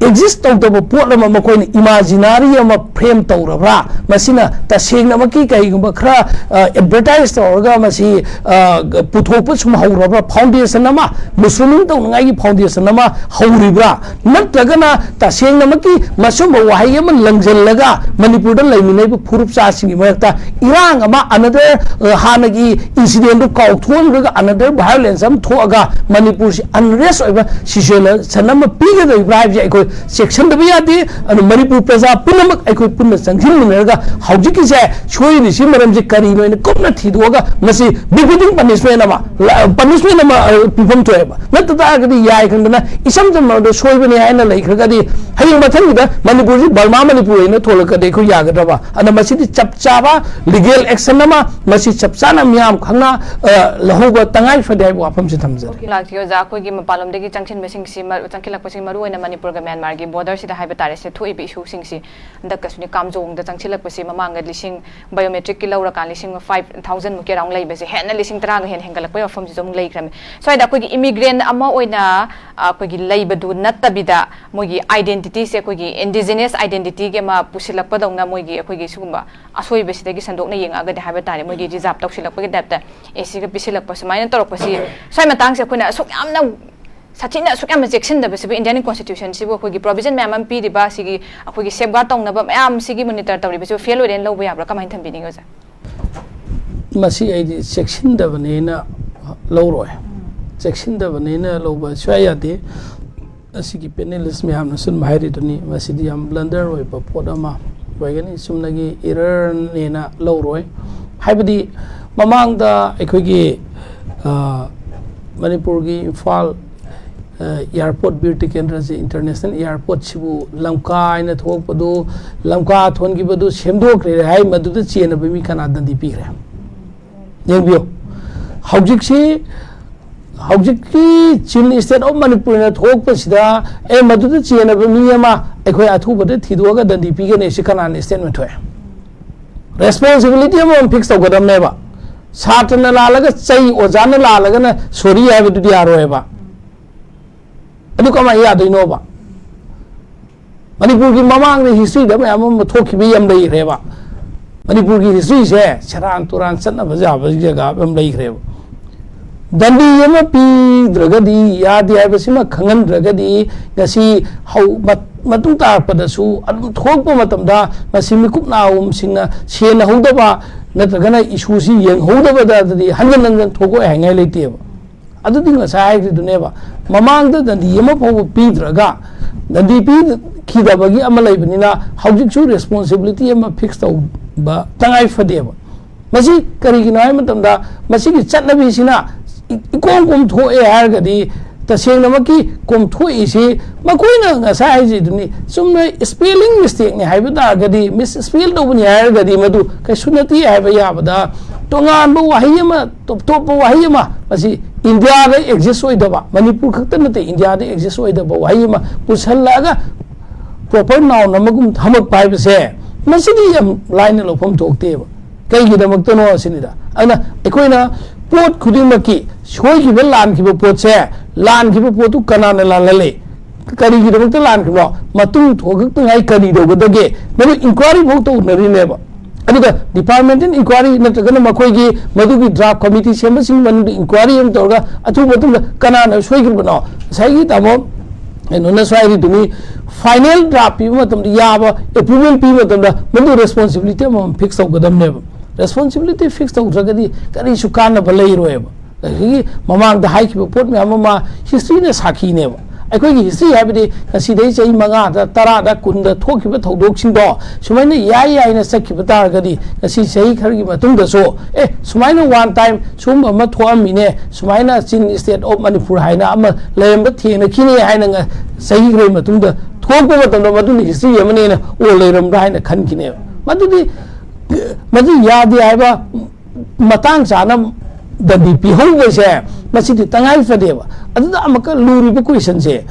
ꯑꯦꯛꯖꯤꯁ ꯇꯧꯗꯕ ꯄꯣꯠ ꯑꯃ ꯃꯈꯣꯏꯅ ꯏꯃꯥꯖꯤꯅꯥꯔꯤ ꯑꯃ ꯐ꯭ꯔꯦꯝ ꯇꯧꯔꯕ꯭ꯔꯥ? ꯃꯁꯤꯅ ꯇꯁꯦꯡꯅꯃꯛꯀꯤ ꯀꯔꯤꯒꯨꯝꯕ ꯈꯔ ꯑꯦꯗꯚꯔꯇꯥꯏꯁ ꯇꯧꯔꯒ ꯃꯁꯤ, ꯑ, ꯄꯨꯊꯣꯛꯄ ꯁꯨꯝ ꯍꯧꯔꯕ꯭ꯔꯥ? ꯐꯥꯎꯟꯗꯦꯁꯟ ꯑꯃ, ꯃꯨꯁꯂꯤꯝ ꯇꯧꯅꯉꯥꯏꯒꯤ ꯐꯥꯎꯟꯗꯦꯁꯟ ꯑꯃ ꯍꯧꯔꯤꯕ꯭ꯔꯥ? ꯅꯠꯇ꯭ꯔꯒꯅ ꯇꯁꯦꯡꯅꯃꯛꯀꯤ ꯃꯁꯨꯝꯕ ꯋꯥꯍꯩ ꯑꯃ ꯂꯪꯁꯤꯜꯂꯒ ꯃꯅꯤꯄꯨꯔꯗ ꯂꯩꯃꯤꯟꯅꯔꯤꯕ ꯐꯨꯔꯨꯞꯆꯥꯁꯤꯡꯒꯤ ꯃꯔꯛꯇ ꯏꯔꯥꯡ ꯑꯃ, ꯑꯅꯗꯔ, ꯑ, ꯍꯥꯟꯅꯒꯤ ꯏꯟꯁꯤꯗꯦꯟꯗꯨ ꯀꯥꯎꯊꯣꯛꯍꯟꯈ꯭ꯔꯒ ꯑꯅꯗꯔ ꯚꯥꯏꯑꯣꯂꯦꯟꯁ ꯑꯃ ꯊꯣꯛꯑꯒ ꯃꯅꯤꯄꯨꯔꯁꯤ ꯑꯟꯔꯦꯁ ꯑꯣꯏꯕ ꯁꯤꯆꯨꯋꯦꯁꯟ ꯑꯃ ꯄꯤꯒꯗꯧꯔꯤꯕ꯭ꯔꯥ ꯍꯥꯏꯕꯁꯦ ꯑꯩꯈꯣꯏ ꯆꯦꯛꯁꯤꯟꯗꯕ ꯌꯥꯗꯦ꯫ ꯑꯗꯨ ꯃꯅꯤꯄꯨꯔ ꯄ꯭ꯔꯖꯥ ꯄꯨꯝꯅꯃꯛ ꯑꯩꯈꯣꯏ ꯄꯨꯟꯅ ꯆꯪꯁꯤꯟꯃꯤꯟꯅꯔꯒ ꯍꯧꯖꯤꯛꯀꯤꯁꯦ ꯁꯣꯏꯔꯤꯁꯤ ꯃꯔꯝꯁꯤ ꯀꯔꯤꯅꯣ ꯍꯥꯏꯅ ꯀꯨꯞꯅ ꯊꯤꯗꯣꯛꯑꯒ ꯃꯁꯤ befitting punishment ꯑꯃ, punishment ꯑꯃ ꯄꯤꯐꯝ ꯊꯣꯛꯑꯦꯕ꯫ ꯅꯠꯇ ꯇꯥꯔꯒꯗꯤ ꯌꯥꯏ ꯈꯪꯗꯅ ꯏꯆꯝ ꯆꯝꯅ ꯑꯗꯣ ꯁꯣꯏꯕꯅꯤ ꯍꯥꯏꯅ ꯂꯩꯈ꯭ꯔꯒꯗꯤ ꯍꯌꯦꯡ ꯃꯊꯪꯒꯤꯗ ꯃꯅꯤꯄꯨꯔꯁꯤ ꯕꯔꯃꯥ ꯃꯅꯤꯄꯨꯔ ꯑꯣꯏꯅ ꯊꯣꯛꯂꯛꯀꯗꯤ ꯑꯩꯈꯣꯏ ꯌꯥꯒꯗ꯭ꯔꯕ? ꯑꯗ ꯃꯁꯤꯗꯤ ꯆꯞ ꯆꯥꯕ legal action ꯑꯃ ꯃꯁꯤ ꯆꯞ ꯆꯥꯅ ꯃꯤꯌꯥꯝ ꯈꯪꯅ ꯂꯧꯍꯧꯕ ꯇꯉꯥꯏ ꯐꯗꯦ ꯍꯥꯏꯕ ꯋꯥꯐꯝꯁꯤ ꯊꯝꯖꯔꯤ꯫ ꯂꯥꯛꯇꯤ ꯑꯣꯖꯥ, ꯑꯩꯈꯣꯏꯒꯤ ꯃꯄꯥꯟꯂꯣꯝꯗꯒꯤ ꯆꯪꯁꯤꯟꯕꯁꯤꯡꯁꯤ ꯆꯪꯁꯤꯜꯂꯛꯄꯁꯤ ꯃꯔꯨꯑꯣꯏꯅ ꯃꯅꯤꯄꯨꯔꯒ ꯃ꯭ꯌꯥꯟꯃꯥꯔꯒꯤ borderꯁꯤꯗ ꯍꯥꯏꯕ ꯇꯥꯔꯦ, ꯁꯦ ꯊꯣꯛꯏꯕ issueꯁꯤꯡꯁꯤ ꯍꯟꯗꯛꯀꯁꯨꯅꯤ ꯀꯥꯝꯖꯣꯡꯗ ꯆꯪꯁꯤꯜꯂꯛꯄꯁꯤ ꯃꯃꯥꯡꯗ ꯂꯤꯁꯤꯡ biometricꯀꯤ ꯂꯧꯔꯀꯥꯟ ꯂꯤꯁꯤꯡ five thousandꯃꯨꯛꯀꯤ around ꯂꯩꯕꯁꯦ ꯍꯦꯟꯅ ꯂꯤꯁꯤꯡ ꯇꯔꯥꯒ ꯍꯦꯟꯅ ꯍꯦꯟꯒꯠꯂꯛꯄꯒꯤ ꯋꯥꯐꯝꯁꯤꯁꯨ ꯑꯃꯨꯛ ꯂꯩꯈ꯭ꯔꯝꯃꯤ꯫ ꯁ꯭ꯋꯥꯏꯗ ꯑꯩꯈꯣꯏꯒꯤ immigrant ꯑꯃ ꯑꯣꯏꯅ ꯑꯩꯈꯣꯏꯒꯤ ꯂꯩꯕꯗꯨ ꯅꯠꯇꯕꯤꯗ ꯃꯣꯏꯒꯤ identityꯁꯦ ꯑꯩꯈꯣꯏꯒꯤ indigenous identityꯒꯤ ꯑꯃ ꯄꯨꯁꯤꯜꯂꯛꯄꯗꯧꯅ ꯃꯣꯏꯒꯤ ꯑꯩꯈꯣꯏꯒꯤ ꯁꯤꯒꯨꯝꯕ ꯑꯁꯣꯏꯕꯁꯤꯗꯒꯤ ꯁꯟꯗꯣꯛꯅ ꯌꯦꯡꯉꯛꯑꯒꯗꯤ ꯍꯥꯏꯕ ꯇꯥꯔꯦ, ꯃꯣꯏꯒꯤ reserve ꯇꯧꯁꯤꯜꯂꯛꯄꯒꯤ typeꯇ ꯑꯦꯁꯤꯒ ꯄꯤꯁꯤꯜꯂꯛꯄ ꯁꯨꯃꯥꯏꯅ ꯇꯧꯔꯛꯄꯁꯤ ꯁ꯭ꯋꯥꯏ ꯃꯇꯥꯡꯁꯦ ꯑꯩꯈꯣꯏꯅ ꯑꯁꯨꯛ ꯌꯥꯝꯅ ꯁꯥꯊꯤꯅ ꯑꯁꯨꯛ ꯌꯥꯝꯅ ꯆꯦꯛꯁꯤꯟꯗꯕꯁꯤꯕꯨ Indian constitutionꯁꯤꯕꯨ ꯑꯩꯈꯣꯏꯒꯤ provision ꯃꯌꯥꯝ ꯑꯃ ꯄꯤꯔꯤꯕ ꯁꯤꯒꯤ ꯑꯩꯈꯣꯏꯒꯤ safeguard ꯇꯧꯅꯕ ꯃꯌꯥꯝꯁꯤꯒꯤ monitor ꯇꯧꯔꯤꯕꯁꯤꯕꯨ fail ꯑꯣꯏꯔꯦꯅ ꯂꯧꯕ ꯌꯥꯕ꯭ꯔꯥ? ꯀꯃꯥꯏꯅ ꯊꯝꯕꯤꯅꯤꯡꯉꯤ ꯑꯣꯖꯥ? ꯃꯁꯤ ꯑꯩꯗꯤ ꯆꯦꯛꯁꯤꯟꯗꯕꯅꯦꯅ ꯂꯧꯔꯣꯏ꯫ ꯆꯦꯛꯁꯤꯟꯗꯕꯅꯦꯅ ꯂꯧꯕ ꯁꯨꯡꯌꯥ ꯌꯥꯗꯦ꯫ ꯑꯁꯤꯒꯤ panelist ꯃꯌꯥꯝꯅꯁꯨ ꯑꯗꯨꯝ ꯍꯥꯏꯔꯤꯗꯨꯅꯤ, ꯃꯁꯤꯗꯤ ꯌꯥꯝ blunder ꯑꯣꯏꯕ ꯄꯣꯠ ꯑꯃ ꯑꯣꯏꯒꯅꯤ, ꯆꯨꯝꯅꯒꯤ errorꯅꯦꯅ ꯂꯧꯔꯣꯏ꯫ ꯍꯥꯏꯕꯗꯤ ꯃꯃꯥꯡꯗ ꯑꯩꯈꯣꯏꯒꯤ ꯃꯅꯤꯄꯨꯔꯒꯤ ꯏꯝꯐꯥꯜ airport, ꯕꯤꯔ ꯇꯤꯀꯦꯟꯗ꯭ꯔꯖꯤ international airportꯁꯤꯕꯨ ꯂꯝꯀꯥ ꯍꯥꯏꯅ ꯊꯣꯛꯄꯗꯨ, ꯂꯝꯀꯥ ꯊꯣꯟꯈꯤꯕꯗꯨ ꯁꯦꯝꯗꯣꯛꯈ꯭ꯔꯦ ꯍꯥꯏ, ꯃꯗꯨꯗ ꯆꯦꯟꯅꯕ ꯃꯤ ꯀꯅꯥ ꯗꯟꯗꯤ ꯄꯤꯈ꯭ꯔꯦ? ꯌꯦꯡꯕꯤꯌꯨ, ꯍꯧꯖꯤꯛꯁꯤ ꯍꯧꯖꯤꯛꯀꯤ Chief State of Manipurꯅ ꯊꯣꯛꯄꯁꯤꯗ ꯑꯦ ꯃꯗꯨꯗ ꯆꯦꯟꯅꯕ ꯃꯤ ꯑꯃ ꯑꯩꯈꯣꯏ ꯑꯊꯨꯕꯗ ꯊꯤꯗꯣꯛꯑꯒ ꯗꯟꯗꯤ ꯄꯤꯒꯅꯤ ꯁꯤ ꯀꯅꯥꯅ statement ꯊꯣꯛꯑꯦ? Responsibility ꯑꯃꯃꯝ fix ꯇꯧꯒꯗꯕꯅꯦꯕ꯫ ꯁꯥꯇ꯭ꯔꯅ ꯂꯥꯜꯂꯒ ꯆꯩ, ꯑꯣꯖꯥꯅ ꯂꯥꯜꯂꯒꯅ sorry ꯍꯥꯏꯕꯗꯨꯗꯤ ꯌꯥꯔꯣꯏꯕ꯫ ꯑꯗꯨ ꯀꯃꯥꯏꯅ ꯌꯥꯗꯣꯏꯅꯣꯕ? ꯃꯅꯤꯄꯨꯔꯒꯤ ꯃꯃꯥꯡꯗ historyꯗ ꯃꯌꯥꯝ ꯑꯃ ꯊꯣꯛꯈꯤꯕ ꯌꯥꯝ ꯂꯩꯈ꯭ꯔꯦꯕ꯫ ꯃꯅꯤꯄꯨꯔꯒꯤ historyꯁꯦ ꯁꯦꯔꯥꯟ ꯇꯨꯔꯥꯟ ꯆꯠꯅꯕ ꯌꯥꯕ ꯖꯒꯥ ꯌꯥꯝ ꯂꯩꯈ꯭ꯔꯦꯕ꯫ ꯗꯟꯗꯤ ꯑꯃ ꯄꯤꯗ꯭ꯔꯒꯗꯤ ꯌꯥꯗꯦ ꯍꯥꯏꯕꯁꯤꯃ ꯈꯪꯍꯟꯗ꯭ꯔꯒꯗꯤ ꯉꯁꯤ ꯍꯧ-, ꯃꯠ-, ꯃꯇꯨꯡ ꯇꯥꯔꯛꯄꯗꯁꯨ ꯑꯗꯨꯝ ꯊꯣꯛꯂꯛꯄ ꯃꯇꯝꯗ ꯉꯁꯤ ꯃꯤꯀꯨꯞ ꯅꯥꯍꯨꯝꯁꯤꯡꯅ ꯁꯦꯟꯅꯍꯧꯗꯕ ꯅꯠꯇ꯭ꯔꯒꯅ issueꯁꯤ ꯌꯦꯡꯍꯧꯗꯕꯗꯗꯤ ꯍꯟꯖꯟ ꯍꯟꯖꯟ ꯊꯣꯛꯂꯛꯑꯣꯏ ꯍꯥꯏꯉꯥꯏ ꯂꯩꯇꯦꯕ꯫ ꯑꯗꯨꯗꯤ ꯉꯁꯥꯏ ꯍꯥꯏꯈ꯭ꯔꯤꯗꯨꯅꯦꯕ, ꯃꯃꯥꯡꯗ ꯗꯟꯗꯤ ꯑꯃ ꯐꯥꯎꯕ ꯄꯤꯗ꯭ꯔꯒ ꯗꯟꯗꯤ ꯄꯤꯈꯤꯗꯕꯒꯤ ꯑꯃ ꯂꯩꯕꯅꯤꯅ ꯍꯧꯖꯤꯛꯁꯨ ꯔꯦꯁꯄꯣꯟꯁꯤꯕꯤꯂꯤꯇꯤ ꯑꯃ ꯐꯤꯛꯁ ꯇꯧꯕ ꯇꯉꯥꯏ ꯐꯗꯦꯕ꯫ ꯃꯁꯤ ꯀꯔꯤꯒꯤꯅꯣ ꯍꯥꯏꯕ ꯃꯇꯝꯗ, ꯃꯁꯤꯒꯤ ꯆꯠꯅꯕꯤꯁꯤꯅ ꯏ- ꯏꯀꯣꯝ ꯀꯣꯝ ꯊꯣꯛꯑꯦ ꯍꯥꯏꯔꯒꯗꯤ, ꯇꯁꯦꯡꯅꯃꯛꯀꯤ ꯀꯣꯝꯊꯣꯛꯏꯁꯤ ꯃꯈꯣꯏꯅ ꯉꯁꯥꯏ ꯍꯥꯏꯖꯩꯗꯨꯅꯤ, ꯆꯨꯝꯅ ꯁ꯭ꯄꯦꯂꯤꯡ ꯃꯤꯁꯇꯦꯛꯅꯤ ꯍꯥꯏꯕ ꯇꯥꯔꯒꯗꯤ, ꯃꯤꯁ ꯁ꯭ꯄꯦꯜ ꯇꯧꯕꯅꯤ ꯍꯥꯏꯔꯒꯗꯤ, ꯃꯗꯨ ꯀꯩꯁꯨ ꯅꯠꯇꯦ ꯍꯥꯏꯕ ꯌꯥꯕꯗ, ꯇꯣꯉꯥꯟꯕ ꯋꯥꯍꯩ ꯑꯃ, ꯇꯣꯞ ꯇꯣꯞꯄ ꯋꯥꯍꯩ ꯑꯃ, ꯃꯁꯤ ꯏꯟꯗꯤꯌꯥꯗ ꯑꯦꯛꯖꯤꯁ ꯑꯣꯏꯗꯕ, ꯃꯅꯤꯄꯨꯔ ꯈꯛꯇ ꯅꯠꯇꯦ, ꯏꯟꯗꯤꯌꯥꯗ ꯑꯦꯛꯖꯤꯁ ꯑꯣꯏꯗꯕ ꯋꯥꯍꯩ ꯑꯃ ꯄꯨꯁꯜꯂꯛꯑꯒ ꯄ꯭ꯔꯣꯄꯔ ꯅꯥꯎꯟ ꯑꯃꯒꯨꯝ ꯊꯝꯃꯛꯄ ꯍꯥꯏꯕꯁꯦ, ꯃꯁꯤꯗꯤ ꯌꯥꯝ ꯂꯥꯏꯅ ꯂꯧꯐꯝ ꯊꯣꯛꯇꯦꯕ꯫ ꯀꯩꯒꯤꯗꯃꯛꯇꯅꯣ ꯑꯁꯤꯅꯤꯗ꯫ ꯑꯗꯨꯅ ꯑꯩꯈꯣꯏꯅ ꯄꯣꯠ ꯈꯨꯗꯤꯡꯃꯛꯀꯤ ꯁꯣꯏꯈꯤꯕ, ꯂꯥꯟꯈꯤꯕ ꯄꯣꯠꯁꯦ, ꯂꯥꯟꯈꯤꯕ ꯄꯣꯠꯇꯨ ꯀꯅꯥꯅ ꯂꯥꯜꯍꯜꯂꯤ, ꯀꯔꯤꯒꯤꯗꯃꯛꯇ ꯂꯥꯟꯈꯤꯕꯅꯣ, ꯃꯇꯨꯡ ꯊꯣꯛꯂꯛꯇꯉꯥꯏ ꯀꯔꯤ ꯇꯧꯒꯗꯒꯦ, ꯃꯗꯨ ꯏꯟꯀ꯭ꯋꯥꯏꯔꯤ ꯐꯥꯎ ꯇꯧꯅꯔꯤꯅꯦꯕ꯫ ꯑꯗꯨꯒ ꯗꯤꯄꯥꯔꯠꯃꯦꯟꯇꯦꯜ ꯏꯟꯀ꯭ꯋꯥꯏꯔꯤ ꯅꯠꯇ꯭ꯔꯒꯅ ꯃꯈꯣꯏꯒꯤ ꯃꯗꯨꯒꯤ ꯗ꯭ꯔꯥꯐ ꯀꯃꯤꯇꯤ ꯁꯦꯝꯕꯁꯤꯡ ꯃꯅꯨꯡꯗ ꯏꯟꯀ꯭ꯋꯥꯏꯔꯤ ꯑꯃ ꯇꯧꯔꯒ ꯑꯊꯨꯕ ꯃꯇꯝꯗ ꯀꯅꯥꯅ ꯁꯣꯏꯈ꯭ꯔꯤꯕꯅꯣ? ꯉꯁꯥꯏꯒꯤ ꯇꯥꯃꯣ ꯀꯩꯅꯣꯅꯁꯨ ꯍꯥꯏꯔꯤꯗꯨꯅꯤ, ꯐꯥꯏꯅꯦꯜ ꯗ꯭ꯔꯥꯐ ꯄꯤꯕ ꯃꯇꯝꯗ, ꯌꯥꯕ ꯑꯦꯄ꯭ꯔꯨꯚꯦꯜ ꯄꯤꯕ ꯃꯇꯝꯗ ꯃꯗꯨ ꯔꯦꯁꯄꯣꯟꯁꯤꯕꯤꯂꯤꯇꯤ ꯑꯃꯃꯝ ꯐꯤꯛꯁ ꯇꯧꯒꯗꯕꯅꯦꯕ꯫ ꯔꯦꯁꯄꯣꯟꯁꯤꯕꯤꯂꯤꯇꯤ ꯐꯤꯛꯁ ꯇꯧꯗ꯭ꯔꯒꯗꯤ ꯀꯔꯤꯁꯨ ꯀꯥꯟꯅꯕ ꯂꯩꯔꯣꯏꯕ꯫ ꯑꯗꯒꯤ ꯃꯃꯥꯡꯗ ꯍꯥꯏꯈꯤꯕ ꯄꯣꯠ ꯃꯌꯥꯝ ꯑꯃ ꯍꯤꯁꯇ꯭ꯔꯤꯅ ꯁꯥꯈꯤꯅꯦꯕ꯫ ꯑꯩꯈꯣꯏꯒꯤ ꯍꯤꯁꯇ꯭ꯔꯤ ꯍꯥꯏꯕꯗꯤ ꯉꯁꯤꯗꯒꯤ ꯆꯍꯤ ꯃꯉꯥꯗ, ꯇꯔꯥꯗ, ꯀꯨꯟꯗ ꯊꯣꯛꯈꯤꯕ ꯊꯧꯗꯣꯛꯁꯤꯡꯗꯣ ꯁꯨꯃꯥꯏꯅ ꯌꯥꯏ ꯌꯥꯏꯅ ꯆꯠꯈꯤꯕ ꯇꯥꯔꯒꯗꯤ, ꯉꯁꯤ ꯆꯍꯤ ꯈꯔꯒꯤ ꯃꯇꯨꯡꯗꯁꯨ, ꯑꯦ, ꯁꯨꯃꯥꯏꯅ ꯋꯥꯟ ꯇꯥꯏꯝ ꯁꯨꯝꯕ ꯑꯃ ꯊꯣꯛꯑꯝꯃꯤꯅꯦ, ꯁꯨꯃꯥꯏꯅ ꯆꯤꯟ ꯁ꯭ꯇꯦꯠ ꯑꯣꯐ ꯃꯅꯤꯄꯨꯔ ꯍꯥꯏꯅ ꯑꯃ ꯂꯩꯔꯝꯕ ꯊꯦꯡꯅꯈꯤꯅꯤ ꯍꯥꯏꯅ ꯉ- ꯆꯍꯤ ꯈꯔꯒꯤ ꯃꯇꯨꯡꯗ ꯊꯣꯛꯄ ꯃꯇꯝꯗ ꯃꯗꯨꯅ ꯍꯤꯁꯇ꯭ꯔꯤ ꯑꯃꯅꯦꯅ ꯑꯣꯜ ꯂꯩꯔꯝꯕ꯭ꯔꯥ ꯍꯥꯏꯅ ꯈꯟꯈꯤꯅꯦꯕ꯫ ꯃꯗꯨꯗꯤ, ꯃꯗꯨ ꯌꯥꯗꯦ ꯍꯥꯏꯕ ꯃꯇꯥꯡ ꯆꯥꯅ ꯗꯟꯗꯤ ꯄꯤꯍꯧꯕꯁꯦ, ꯃꯁꯤꯗꯤ ꯇꯉꯥꯏ ꯐꯗꯦꯕ꯫ ꯑꯗꯨꯗ ꯑꯃꯨꯛꯀ ꯂꯨꯔꯤꯕ ꯀꯣꯏꯁꯟꯁꯦ,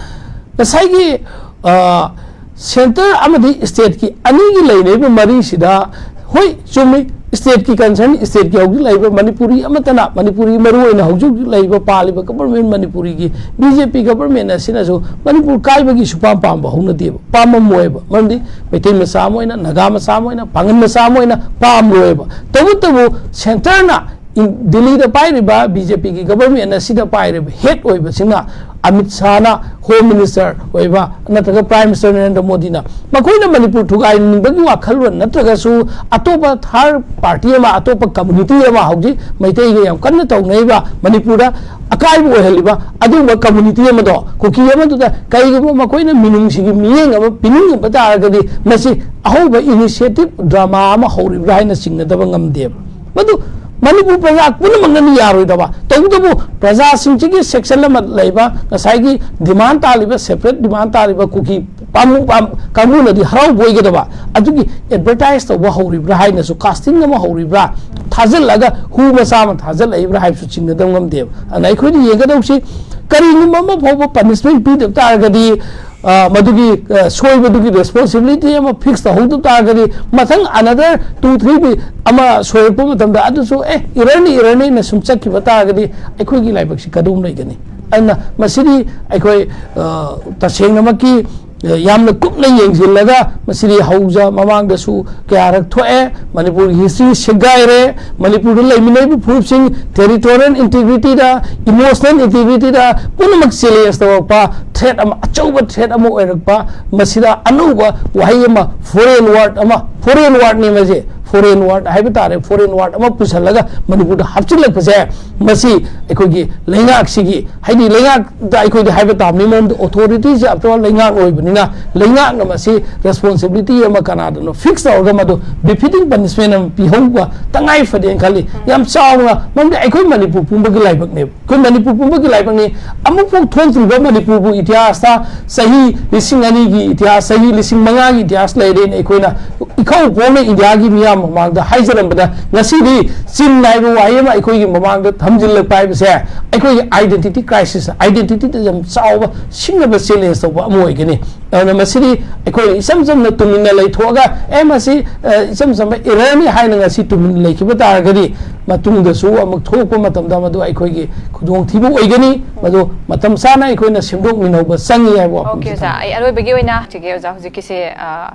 ꯉꯁꯥꯏꯒꯤ, ꯑ, ꯁꯦꯟꯇꯔ ꯑꯃꯗꯤ ꯁ꯭ꯇꯦꯠꯀꯤ ꯑꯅꯤꯒꯤ ꯂꯩꯅꯔꯤꯕ ꯃꯔꯤꯁꯤꯗ, ꯍꯣꯏ, ꯆꯨꯝꯃꯤ, ꯁ꯭ꯇꯦꯠꯀꯤ ꯀꯟꯁꯔꯟ, ꯁ꯭ꯇꯦꯠꯀꯤ ꯍꯧꯖꯤꯛ ꯂꯩꯔꯤꯕ ꯃꯅꯤꯄꯨꯔꯤ ꯑꯃꯠꯇꯅ, ꯃꯅꯤꯄꯨꯔꯤ ꯃꯔꯨ ꯑꯣꯏꯅ ꯍꯧꯖꯤꯛ ꯍꯧꯖꯤꯛ ꯂꯩꯔꯤꯕ ꯄꯥꯜꯂꯤꯕ ꯒꯕꯔꯃꯦꯟ, ꯃꯅꯤꯄꯨꯔꯤꯒꯤ ꯕꯤ ꯖꯦ ꯄꯤ ꯒꯕꯔꯃꯦꯟ ꯑꯁꯤꯅꯁꯨ ꯃꯅꯤꯄꯨꯔ ꯀꯥꯏꯕꯒꯤ ꯁꯨꯄꯥꯝ ꯄꯥꯝꯕ ꯍꯧꯅꯗꯦꯕ, ꯄꯥꯝꯃꯝꯃꯣꯏꯕ꯫ ꯃꯔꯝꯗꯤ ꯃꯩꯇꯩ ꯃꯆꯥ ꯑꯃ ꯑꯣꯏꯅ, ꯅꯥꯒꯥ ꯃꯆꯥ ꯑꯃ ꯑꯣꯏꯅ, ꯄꯥꯉꯜ ꯃꯆꯥ ꯑꯃ ꯑꯣꯏꯅ ꯄꯥꯝꯂꯣꯏꯕ꯫ ꯇꯧꯕꯇꯕꯨ ꯁꯦꯟꯇꯔꯅ ꯏꯟ- ꯗꯤꯜꯂꯤꯗ ꯄꯥꯏꯔꯤꯕ ꯕꯤ ꯖꯦ ꯄꯤꯒꯤ ꯒꯕꯔꯃꯦꯟ ꯑꯁꯤꯗ ꯄꯥꯏꯔꯤꯕ ꯍꯦꯗ ꯑꯣꯏꯕꯁꯤꯡꯅ, ꯑꯃꯤꯠ ꯁꯥꯍꯅ ꯍꯣꯝ ꯃꯤꯅꯤꯁꯇꯔ ꯑꯣꯏꯕ, ꯅꯠꯇ꯭ꯔꯒ ꯄ꯭ꯔꯥꯏꯝ ꯃꯤꯅꯤꯁꯇꯔ ꯅꯔꯦꯟꯗ꯭ꯔ ꯃꯣꯗꯤꯅ, ꯃꯈꯣꯏꯅ ꯃꯅꯤꯄꯨꯔ ꯊꯨꯒꯥꯏꯅꯤꯡꯕꯒꯤ ꯋꯥꯈꯜꯂꯣꯟ ꯅꯠꯇ꯭ꯔꯒꯁꯨ ꯑꯇꯣꯞꯄ ꯊꯥꯔꯗ ꯄꯥꯔꯇꯤ ꯑꯃ, ꯑꯇꯣꯞꯄ ꯀꯝꯃꯨꯅꯤꯇꯤ ꯑꯃ, ꯍꯧꯖꯤꯛ ꯃꯩꯇꯩꯒ ꯌꯥꯝ ꯀꯟꯅ ꯇꯧꯅꯔꯤꯕ ꯃꯅꯤꯄꯨꯔꯗ ꯑꯀꯥꯏꯕ ꯑꯣꯏꯍꯜꯂꯤꯕ ꯑꯗꯨꯒꯨꯝꯕ ꯀꯝꯃꯨꯅꯤꯇꯤ ꯑꯃꯗꯣ, ꯀꯨꯀꯤ ꯑꯃꯗꯨꯗ ꯀꯔꯤꯒꯨꯝꯕ ꯃꯈꯣꯏꯅ ꯃꯤꯅꯨꯡꯁꯤꯒꯤ ꯃꯤꯠꯌꯦꯡ ꯑꯃ ꯄꯤꯅꯤꯡꯉꯝꯕ ꯇꯥꯔꯒꯗꯤ, ꯃꯁꯤ ꯑꯍꯧꯕ ꯏꯅꯤꯁꯤꯌꯦꯇꯤꯚ ꯗ꯭ꯔꯃꯥ ꯑꯃ ꯍꯧꯔꯤꯕ꯭ꯔꯥ ꯍꯥꯏꯅ ꯆꯤꯡꯅꯗꯕ ꯉꯝꯗꯦꯕ꯫ ꯃꯗꯨ ꯃꯅꯤꯄꯨꯔ ꯄ꯭ꯔꯖꯥ ꯄꯨꯝꯅꯃꯛꯅꯗꯤ ꯌꯥꯔꯣꯏꯗꯕ, ꯇꯧꯕꯇꯕꯨ ꯄ꯭ꯔꯖꯥꯁꯤꯡꯁꯤꯒꯤ ꯁꯦꯛꯁꯟ ꯑꯃ ꯂꯩꯕ, ꯉꯁꯥꯏꯒꯤ ꯗꯤꯃꯥꯟ ꯇꯥꯜꯂꯤꯕ, ꯁꯦꯄꯔꯦꯠ ꯗꯤꯃꯥꯟ ꯇꯥꯜꯂꯤꯕ ꯀꯨꯀꯤ ꯄꯥꯝ-, ꯄꯥꯝ-, ꯀꯥꯡꯕꯨꯅꯗꯤ ꯍꯔꯥꯎꯕ ꯑꯣꯏꯒꯗꯕ, ꯑꯗꯨꯒꯤ ꯑꯦꯗꯚꯔꯇꯥꯏꯁ ꯇꯧꯕ ꯍꯧꯔꯤꯕ꯭ꯔꯥ ꯍꯥꯏꯅꯁꯨ, ꯀꯥꯁꯇꯤꯡ ꯑꯃ ꯍꯧꯔꯤꯕ꯭ꯔꯥ, ꯊꯥꯖꯤꯜꯂꯒ ꯍꯨ ꯃꯆꯥ ꯑꯃ ꯊꯥꯖꯤꯜꯂꯛꯏꯕ꯭ꯔꯥ ꯍꯥꯏꯕꯁꯨ ꯆꯤꯡꯅꯗꯕ ꯉꯝꯗꯦꯕ꯫ ꯑꯗꯨꯅ ꯑꯩꯈꯣꯏꯅ ꯌꯦꯡꯒꯗꯧꯁꯤ, ꯀꯔꯤꯒꯨꯝꯕ ꯑꯃ ꯐꯥꯎꯕ ꯄꯅꯤꯁꯃꯦꯟ ꯄꯤꯗꯕ ꯇꯥꯔꯒꯗꯤ, ꯑ, ꯃꯗꯨꯒꯤ, ꯑ, ꯁꯣꯏꯕꯗꯨꯒꯤ ꯔꯦꯁꯄꯣꯟꯁꯤꯕꯤꯂꯤꯇꯤ ꯑꯃ ꯐꯤꯛꯁ ꯇꯧꯍꯧꯗꯕ ꯇꯥꯔꯒꯗꯤ, ꯃꯊꯪ ꯑꯅꯗꯔ ꯇꯨ ꯊ꯭ꯔꯤ ꯑꯃ ꯁꯣꯏꯔꯛꯄ ꯃꯇꯝꯗ ꯑꯗꯨꯁꯨ, ꯑꯦ, ꯏꯔꯔꯅꯤ, ꯏꯔꯔꯅꯤꯅ ꯁꯨꯝ ꯆꯠꯈꯤꯕ ꯇꯥꯔꯒꯗꯤ, ꯑꯩꯈꯣꯏꯒꯤ ꯂꯥꯏꯕꯛꯁꯤ ꯀꯗꯣꯝ ꯂꯩꯒꯅꯤ? ꯑꯗꯨꯅ ꯃꯁꯤꯗꯤ ꯑꯩꯈꯣꯏ, ꯑ, ꯇꯁꯦꯡꯅꯃꯛꯀꯤ, ꯑ, ꯌꯥꯝꯅ ꯀꯨꯞꯅ ꯌꯦꯡꯁꯤꯜꯂꯒ, ꯃꯁꯤꯗꯤ ꯍꯧꯖ ꯃꯃꯥꯡꯗꯁꯨ ꯀꯌꯥꯔꯛ ꯊꯣꯛꯑꯦ, ꯃꯅꯤꯄꯨꯔꯒꯤ ꯍꯤꯁꯇ꯭ꯔꯤ ꯁꯦꯒꯥꯏꯔꯦ, ꯃꯅꯤꯄꯨꯔꯗ ꯂꯩꯃꯤꯟꯅꯔꯤꯕ ꯐꯨꯔꯨꯞꯁꯤꯡ ꯇꯦꯔꯤꯇꯣꯔꯤꯌꯦꯜ ꯏꯟꯇꯤꯒ꯭ꯔꯤꯇꯤꯗ, ꯏꯃꯣꯁꯅꯦꯜ ꯏꯟꯇꯤꯒ꯭ꯔꯤꯇꯤꯗ ꯄꯨꯝꯅꯃꯛ ꯆꯦꯂꯦꯟꯖ ꯇꯧꯔꯛꯄ, ꯊ꯭ꯔꯦꯠ ꯑꯃ, ꯑꯆꯧꯕ ꯊ꯭ꯔꯦꯠ ꯑꯃ ꯑꯣꯏꯔꯛꯄ, ꯃꯁꯤꯗ ꯑꯅꯧꯕ ꯋꯥꯍꯩ ꯑꯃ, ꯐꯣꯔꯦꯟ ꯋꯥꯔꯗ ꯑꯃ, ꯐꯣꯔꯦꯟ ꯋꯥꯔꯗꯅꯤ ꯃꯁꯤ, ꯐꯣꯔꯦꯟ ꯋꯥꯔꯗ ꯍꯥꯏꯕ ꯇꯥꯔꯦ, ꯐꯣꯔꯦꯟ ꯋꯥꯔꯗ ꯑꯃ ꯄꯨꯁꯜꯂꯒ ꯃꯅꯤꯄꯨꯔꯗ ꯍꯥꯞꯆꯤꯜꯂꯛꯄꯁꯦ, ꯃꯁꯤ ꯑꯩꯈꯣꯏꯒꯤ ꯂꯩꯉꯥꯛꯁꯤꯒꯤ, ꯍꯥꯏꯗꯤ ꯂꯩꯉꯥꯛꯇ ꯑꯩꯈꯣꯏꯗꯤ ꯍꯥꯏꯕ ꯇꯥꯕꯅꯤ, ꯃꯔꯝꯗꯤ ꯑꯣꯊꯣꯔꯤꯇꯤꯁꯦ ꯑꯐꯇꯔ ꯑꯣꯜ ꯂꯩꯉꯥꯛ ꯑꯣꯏꯕꯅꯤꯅ, ꯂꯩꯉꯥꯛꯅ ꯃꯁꯤ ꯔꯦꯁꯄꯣꯟꯁꯤꯕꯤꯂꯤꯇꯤ ꯑꯃ ꯀꯅꯥꯗꯅꯣ ꯐꯤꯛꯁ ꯇꯧꯔꯒ ꯃꯗꯨ ꯕꯤꯐꯤꯇꯤꯡ ꯄꯅꯤꯁꯃꯦꯟ ꯑꯃ ꯄꯤꯍꯧꯕ ꯇꯉꯥꯏ ꯐꯗꯦꯅ ꯈꯜꯂꯤ꯫ ꯌꯥꯝ ꯆꯥꯎꯅ, ꯃꯔꯝꯗꯤ ꯑꯩꯈꯣꯏ ꯃꯅꯤꯄꯨꯔ ꯄꯨꯝꯕꯒꯤ ꯂꯥꯏꯕꯛꯅꯦꯕ꯫ ꯑꯩꯈꯣꯏ ꯃꯅꯤꯄꯨꯔ ꯄꯨꯝꯕꯒꯤ ꯂꯥꯏꯕꯛꯅꯤ꯫ ꯑꯃꯨꯛꯐꯥꯎ ꯊꯣꯛꯇ꯭ꯔꯤꯕ ꯃꯅꯤꯄꯨꯔꯕꯨ ꯏꯇꯤꯍꯥꯁꯇ ꯆꯍꯤ ꯂꯤꯁꯤꯡ ꯑꯅꯤꯒꯤ ꯏꯇꯤꯍꯥꯁ, ꯆꯍꯤ ꯂꯤꯁꯤꯡ ꯃꯉꯥꯒꯤ ꯏꯇꯤꯍꯥꯁ ꯂꯩꯔꯦꯅ ꯑꯩꯈꯣꯏꯅ ꯏꯈꯧ ꯈꯣꯡꯅ ꯏꯟꯗꯤꯌꯥꯒꯤ ꯃꯤꯌꯥꯝ ꯃꯃꯥꯡꯗ ꯍꯥꯏꯖꯔꯝꯕꯗ, ꯉꯁꯤꯗꯤ ꯆꯤꯟ ꯍꯥꯏꯕ ꯋꯥꯍꯩ ꯑꯃ ꯑꯩꯈꯣꯏꯒꯤ ꯃꯃꯥꯡꯗ ꯊꯝꯖꯤꯜꯂꯛꯄ ꯍꯥꯏꯕꯁꯦ ꯑꯩꯈꯣꯏꯒꯤ ꯑꯥꯏꯗꯦꯟꯇꯤꯇꯤ ꯀ꯭ꯔꯥꯏꯁꯤꯁ, ꯑꯥꯏꯗꯦꯟꯇꯤꯇꯤꯗ ꯌꯥꯝ ꯆꯥꯎꯕ ꯁꯤꯡꯅꯕ ꯆꯦꯂꯦꯟꯖ ꯇꯧꯕ ꯑꯃ ꯑꯣꯏꯒꯅꯤ꯫ ꯑꯗꯨꯅ ꯃꯁꯤꯗꯤ ꯑꯩꯈꯣꯏ ꯏꯆꯝ ꯆꯝꯅ ꯇꯨꯃꯤꯟꯅ ꯂꯩꯊꯣꯛꯑꯒ, "ꯑꯦ, ꯃꯁꯤ, ꯑ, ꯏꯆꯝ ꯆꯝꯕ ꯏꯔꯔꯅꯤ" ꯍꯥꯏꯅ ꯉꯁꯤ ꯇꯨꯃꯤꯟꯅ ꯂꯩꯈꯤꯕ ꯇꯥꯔꯒꯗꯤ, ꯃꯇꯨꯡꯗꯁꯨ ꯑꯃꯨꯛ ꯊꯣꯛꯂꯛꯄ ꯃꯇꯝꯗ ꯃꯗꯨ ꯑꯩꯈꯣꯏꯒꯤ ꯈꯨꯗꯣꯡꯊꯤꯕ ꯑꯣꯏꯒꯅꯤ꯫ ꯃꯗꯨ ꯃꯇꯝ ꯆꯥꯅ ꯑꯩꯈꯣꯏꯅ ꯁꯦꯝꯗꯣꯛꯃꯤꯟꯅꯧꯕ ꯆꯪꯉꯤ ꯍꯥꯏꯕ ꯋꯥꯐꯝꯁꯤ ꯑꯣꯀꯦ, ꯑꯣꯖꯥ꯫ ꯊꯝꯖꯒꯦ꯫ ꯑꯩ ꯑꯔꯣꯏꯕꯒꯤ ꯑꯣꯏꯅ ꯍꯧꯖꯤꯛꯀꯤ ꯑꯣꯖꯥ ꯍꯧꯖꯤꯛꯀꯤꯁꯦ, ꯑ,